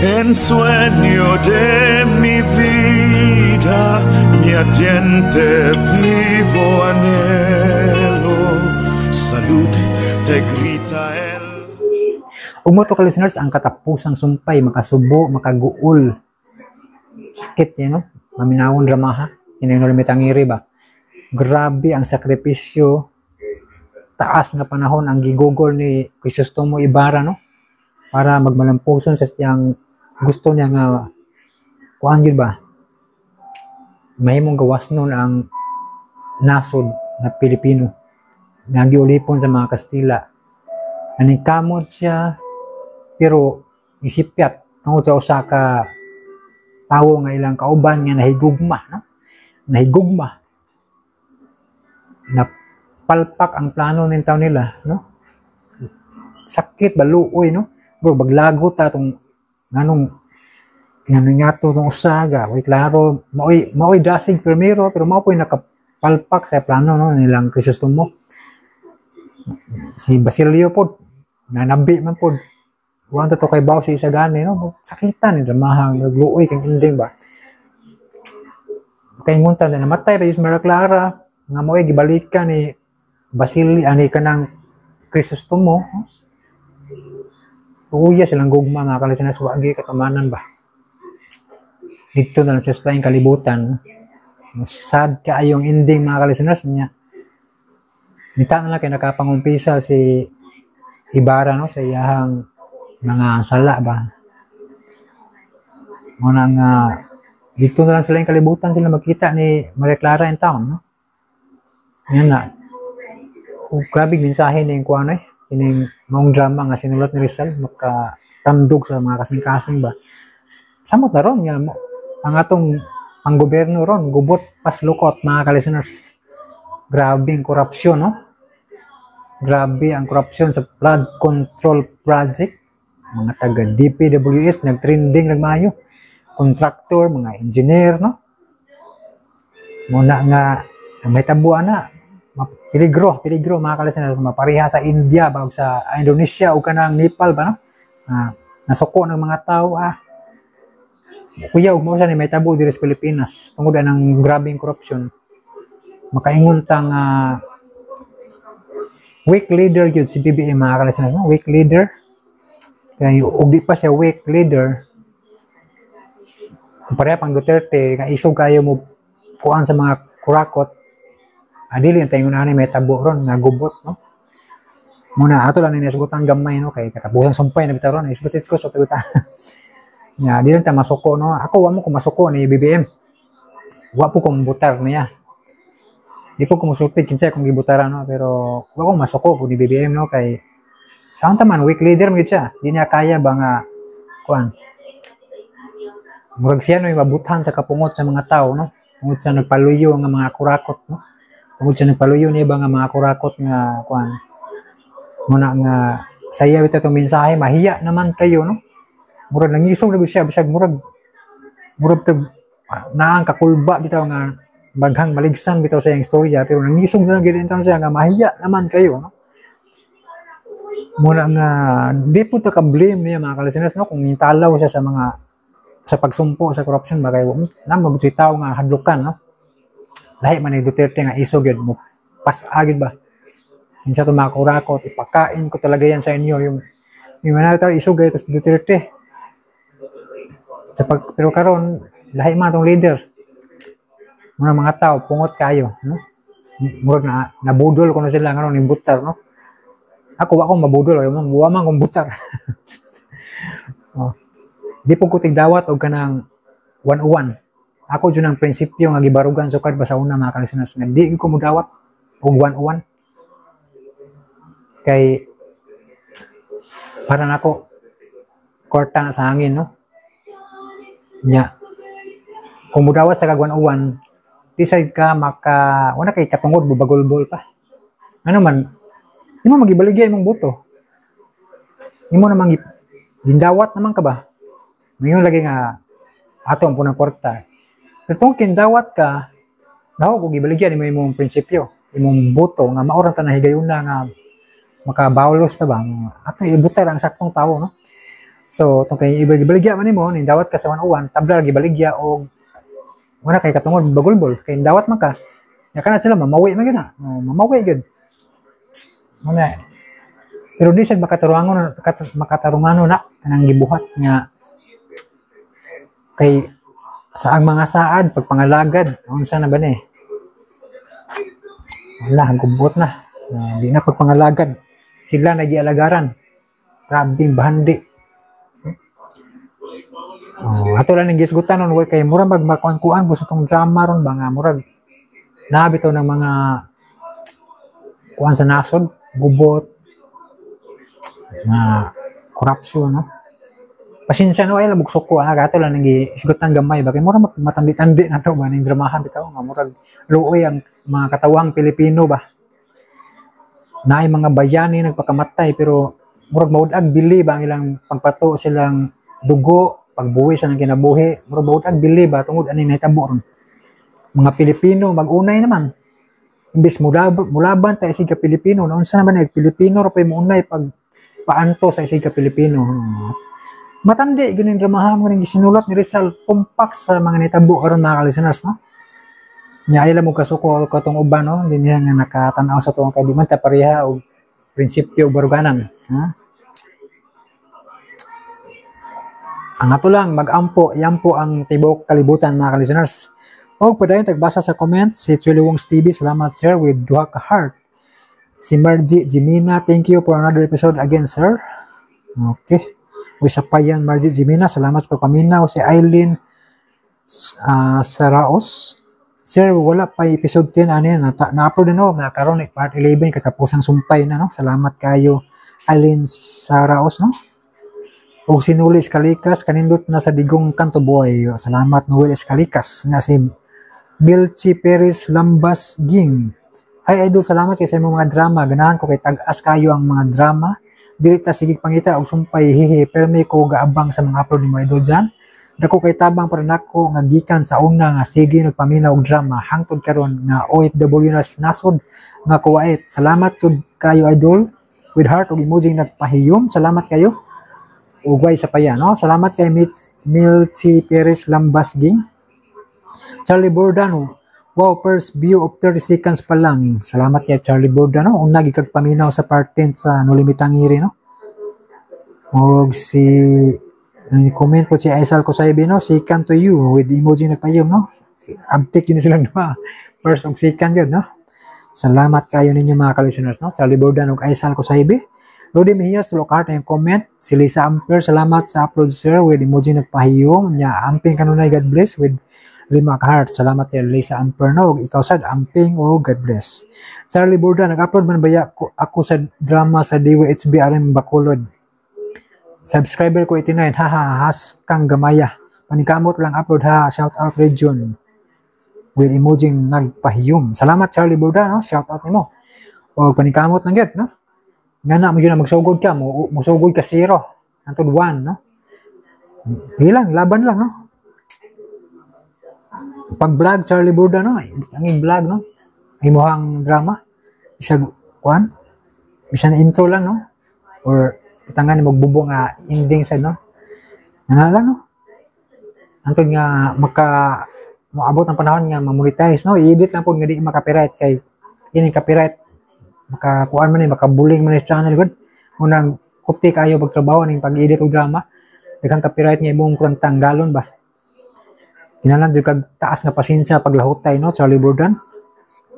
Ensueño de mi vida, mi ardiente vivo anhelo, salud te grita el. Ug mo to ka listeners, ang katapusang sumpay, makasubo, makaguol. Sakit yan, no? Maminawon dramaha. Kinay Noli Me Tangere ba? Grabe ang sakripisyo. Taas nga panahon ang gigugol ni Crisostomo Ibarra, no? Para magmalampuson sa siyang gusto niya nga kuan gyud ba? Mahimong gawas nun ang nasod na Pilipino nga giulipon sa mga Kastila. Naningkamot siya pero isipyat tungod sa usa ka tawo nga ilang kauban nga nahigugma, no? Nahigugma. Napalpak ang plano ning tawo nila, no? Sakit baluoy, no? Bro, baglago ta tong nganong ngato tong usaga, way klaro, maoy dasig primero pero mao poy nakapalpak sa plano, no, nilang Crisostomo. Si Basilio pod nanabi man pod. Wa to kay baw si Isagani, no? Sakitan ni dramaha, nagluoy kang ending ba. Kay ngunta na namatay pa Maria Clara nga maoy gibalikan ni Basilio ani kanang Crisostomo. Uya silang gugma mga kalisanas, wagi katumanan ba. Dito na lang sa laing kalibutan. Sad kaayong ending mga kalisanas niya. Nita na lang kay nakapangumpisal si Ibarra, no, sa iyahang mga sala ba. Muna nga Dito na lang sila yung kalibutan sila magkita ni Maria Clara in town, no? Yan na. Oh, grabe mensahe ni yung kuan eh. Kining maong drama nga sinulat ni Rizal makatandog sa mga kasing-kasing ba. Samot na ron nga ang atong ang gobyerno ron gubot paslukot, mga ka-listeners. Grabe ang korupsyon, no? Grabe ang korupsyon sa flood control project. Mga taga DPWS nagtrending nagmayo. Contractor, mga engineer, no? Muna nga may tabuan na peligro, peligro, mga ka-listeners, mapareha sa India ba sa Indonesia o kanang Nepal ba, no? Nasuko ng mga tao ah. Kuya, ug mo sa ni may tabo diri sa Pilipinas tungod ang grabeng corruption. Makaingon ta nga weak leader gyud si BBM, mga ka-listeners, no? Weak leader. Kay ug di pa siya weak leader, kung pareha pang Duterte, nga isog kayo mo kuan sa mga kurakot, dili ang tayo ani may tabo ron nga gubot, no? Muna ato lang ni nasgutan gamay, no, kay katapusan sumpay na bitaw ron, isgutit ko sa tagutan. Nga di lang ta masuko, no. Ako wa mo ko masuko ni BBM. Wa po kong butar niya. Di po ko musulti kinsa akong gibutaran, no, pero wa ko masuko po ni BBM, no, kay sa unta man weak leader man gyud siya. Di niya kaya ba nga kuan. Murag siya no mabuthan sa kapungot sa mga tao, no. Tungod sa nagpaluyo nga mga kurakot, no. Tungod sa nagpaluyo niya ba nga mga kurakot nga kuan. Muna nga saya bitaw tong mensahe, mahiya naman kayo, no. Murag nangisog na gyud siya bisag murag murag tag naang kakulba bitaw nga baghang maligsan bitaw sa iyang istorya, pero nangisog na lang gyud intawn siya nga mahiya naman kayo, no. Muna nga di po ta ka-blame niya, mga ka-listeners, no, kung nitalaw siya sa mga sa pagsumpo sa corruption ba, kay na mabuti tao nga hadlukan, no. Lahi man ni Duterte nga isog gyud mo pas-agid ba. Kinsa to mga kurakot, ipakain ko talaga yan sa inyo yung mga tao isog gyud sa Duterte. Sa pag, pero karon lahi man atong leader. Muna mga tao pungot kayo, no. Murag na nabudol kuno sila ngano ning butar, no. Ako wa akong mabudol kay wa man kong butar. Oh. Di po ko tigdawat og kanang 101. Ako jud ang prinsipyo nga gibarugan sukad pa sa una, mga ka-listeners, nga di ko mudawat og 101. Kay para nako korta na sa hangin, no. Nya kung mudawat sa kag 101, di sad ka maka wala kay katungod bubagulbol pa. Ano man imo magibaligya imong boto. Imo namang gindawat naman ka ba? Ngayon lagi nga ato ang punang kwarta. Pero tungkol kindawat ka, naho kung gibaligya nimo imong prinsipyo, imong boto nga maoran ta na higayuna nga makabawlos na ba? Ato ibutar ang saktong tao, no? So tungkol kay ibaligya man nimo, nindawat ka sa 101, tabla gibaligya og wala kay katungod bagulbol, kay ndawat man ka. Nya kana sila mamawi man gyud na. Oh, mamawi gyud. Muna. Pero di sad makatarunganon na kanang gibuhat nga kay sa ang mga saad pagpangalagad unsa na ba ni? Wala, gubot na. Di na pagpangalagad. Sila nagialagaran. Grabing bahandi. Oh, ato lang ning gisgutan nun kay mura magmakuan-kuan busa tong drama ron ba nga murag nabitaw ng mga kuan sa nasod, gubot, na corruption, no? Pasensya no, ay labog suko ah, ato lang ning gisgutan gamay ba kay mura matandi-tandi na to ba ning dramahan bitaw nga murag luoy ang mga katawang Pilipino ba. Naay mga bayani nagpakamatay pero murag maud-ag bili ba ang ilang pagpato silang dugo, pagbuwi sa nang kinabuhi, murag maud-ag bili ba tungod ani nahitabo ron. Mga Pilipino magunay naman. Imbes mulaban ta isig ka Pilipino, naunsa naman ay Pilipino ra pay mounay pag paanto sa isig ka Pilipino. Matandi gyud ning dramahan mo ning gisinulat ni Rizal tumpak sa mga nahitabo aron, mga ka-listeners, no. Nya ay mo kasuko katong uban, no, hindi niya nga nakatan-aw sa tuong kay di man ta pareha og prinsipyo baruganan, ha? Ang ato lang magampo, yampo ang tibok kalibutan, mga ka-listeners. Og padayon tagbasa sa comment si Chuli Wongs TV, salamat sir with duha ka heart. Si Margie Jimina, thank you for another episode again sir. Okay. Uy, sa payan Margie Jimina, salamat sa pagpaminaw. Si Eileen Saraos. Sir, wala pa episode 10 ani na, na-upload na, no, nakaroon part 11, katapusang sumpay na, no. Salamat kayo, Eileen Saraos, no. Og si Noel Escalikas, kanindot na sa Digong Kanto Boy. Salamat, Noel Escalikas. Nga si Milchi Perez Lambas Ging. Hi idol, salamat kay sa imong mga drama. Ganahan ko kay tag-as kayo ang mga drama. Dili ta sige pangita og sumpay, hihi. Pero may ko gaabang sa mga upload nimo, idol Jan. Dako kay tabang para nako nga gikan sa una nga sige nagpaminaw og drama hangtod karon nga OFW na nasod nga Kuwait. Salamat jud kayo, idol, with heart og emoji nagpahiyom. Salamat kayo. Ugway sa paya, no? Salamat kay Milchi Perez Lambasging. Charlie Bordan, wow, first view of 30 seconds pa lang. Salamat kay Charlie Bordan, no? Una gikag paminaw sa part 10 sa Noli Me Tangere, no? Og si comment po si Aisal Kosaybe, no? Second to you with emoji nagpayom, no? Abtik yun silang duha. First og second yun, no? Salamat kayo ninyo mga ka-listeners, no? Charlie Bordan og Aisal Kosaybe. Lodi Mejias, tulok heart ang comment. Si Lisa Amper, salamat sa upload sir with emoji nagpahiyom. Nya amping kanunay, God bless with 5 ka heart. Salamat kay Lisa Amper, no. Ug ikaw sad, amping o God bless. Charlie Bordan, nag-upload man baya ko, ako sa drama sa DYHBRM Bacolod. Subscriber ko 89, haha, has kang gamaya. Panikamot lang upload ha, shout out region. With emoji nagpahiyom. Salamat Charlie Bordan, no? Shout out nimo. O panikamot lang gyud, no? Nga na mo yun na magsugod ka, mo musugod ka 0, hantod 1, no? Sige lang, laban lang, no? Pag-vlog, Charlie Bordan, no? Ang vlog, no? Imuhang drama, isag, kuan, bisan intro lang, no? Or, butangan magbubo nga ending sa, no? Nga lang, no? Hantod nga, maka, moabot ang panahon nga ma-monetize, no? I-edit lang po nga di maka-copyright kay, yun yung copyright, makakuan man ni, makabuling man ni channel good. Unang kuti kayo pagtrabaho ning pag-edit og drama, daghang copyright nga imong kurang tanggalon ba. Kinahanglan jud kag taas nga pasensya paglahutay, no, Charlie Bordan.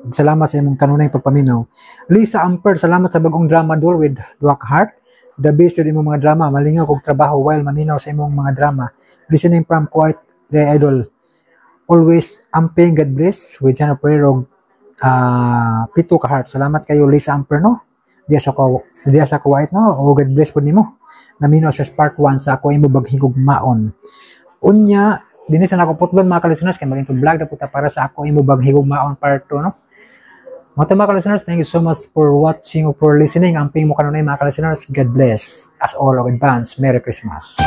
Salamat sa imong kanunay pagpaminaw. Lisa Amper, salamat sa bagong drama dol with duha ka heart. The best jud imong mga drama, malingaw kog trabaho while maminaw sa imong mga drama. Listening from Kuwait, the idol. Always amping, God bless with channel prayer og 7 ka heart. Salamat kayo Lisa Amper, no? Diya sa Kuwait, no? O God bless po nimo. Naminaw sa part 1 sa ako imo baghigog maon. Unya, dinhi sa nako putlon mga ka-listeners kay maging vlog na puta para sa ako imo baghigog maon part 2, no? Mga ka-listeners, thank you so much for watching or for listening. Amping mo kanunay mga ka-listeners. God bless us all of advance. Merry Christmas.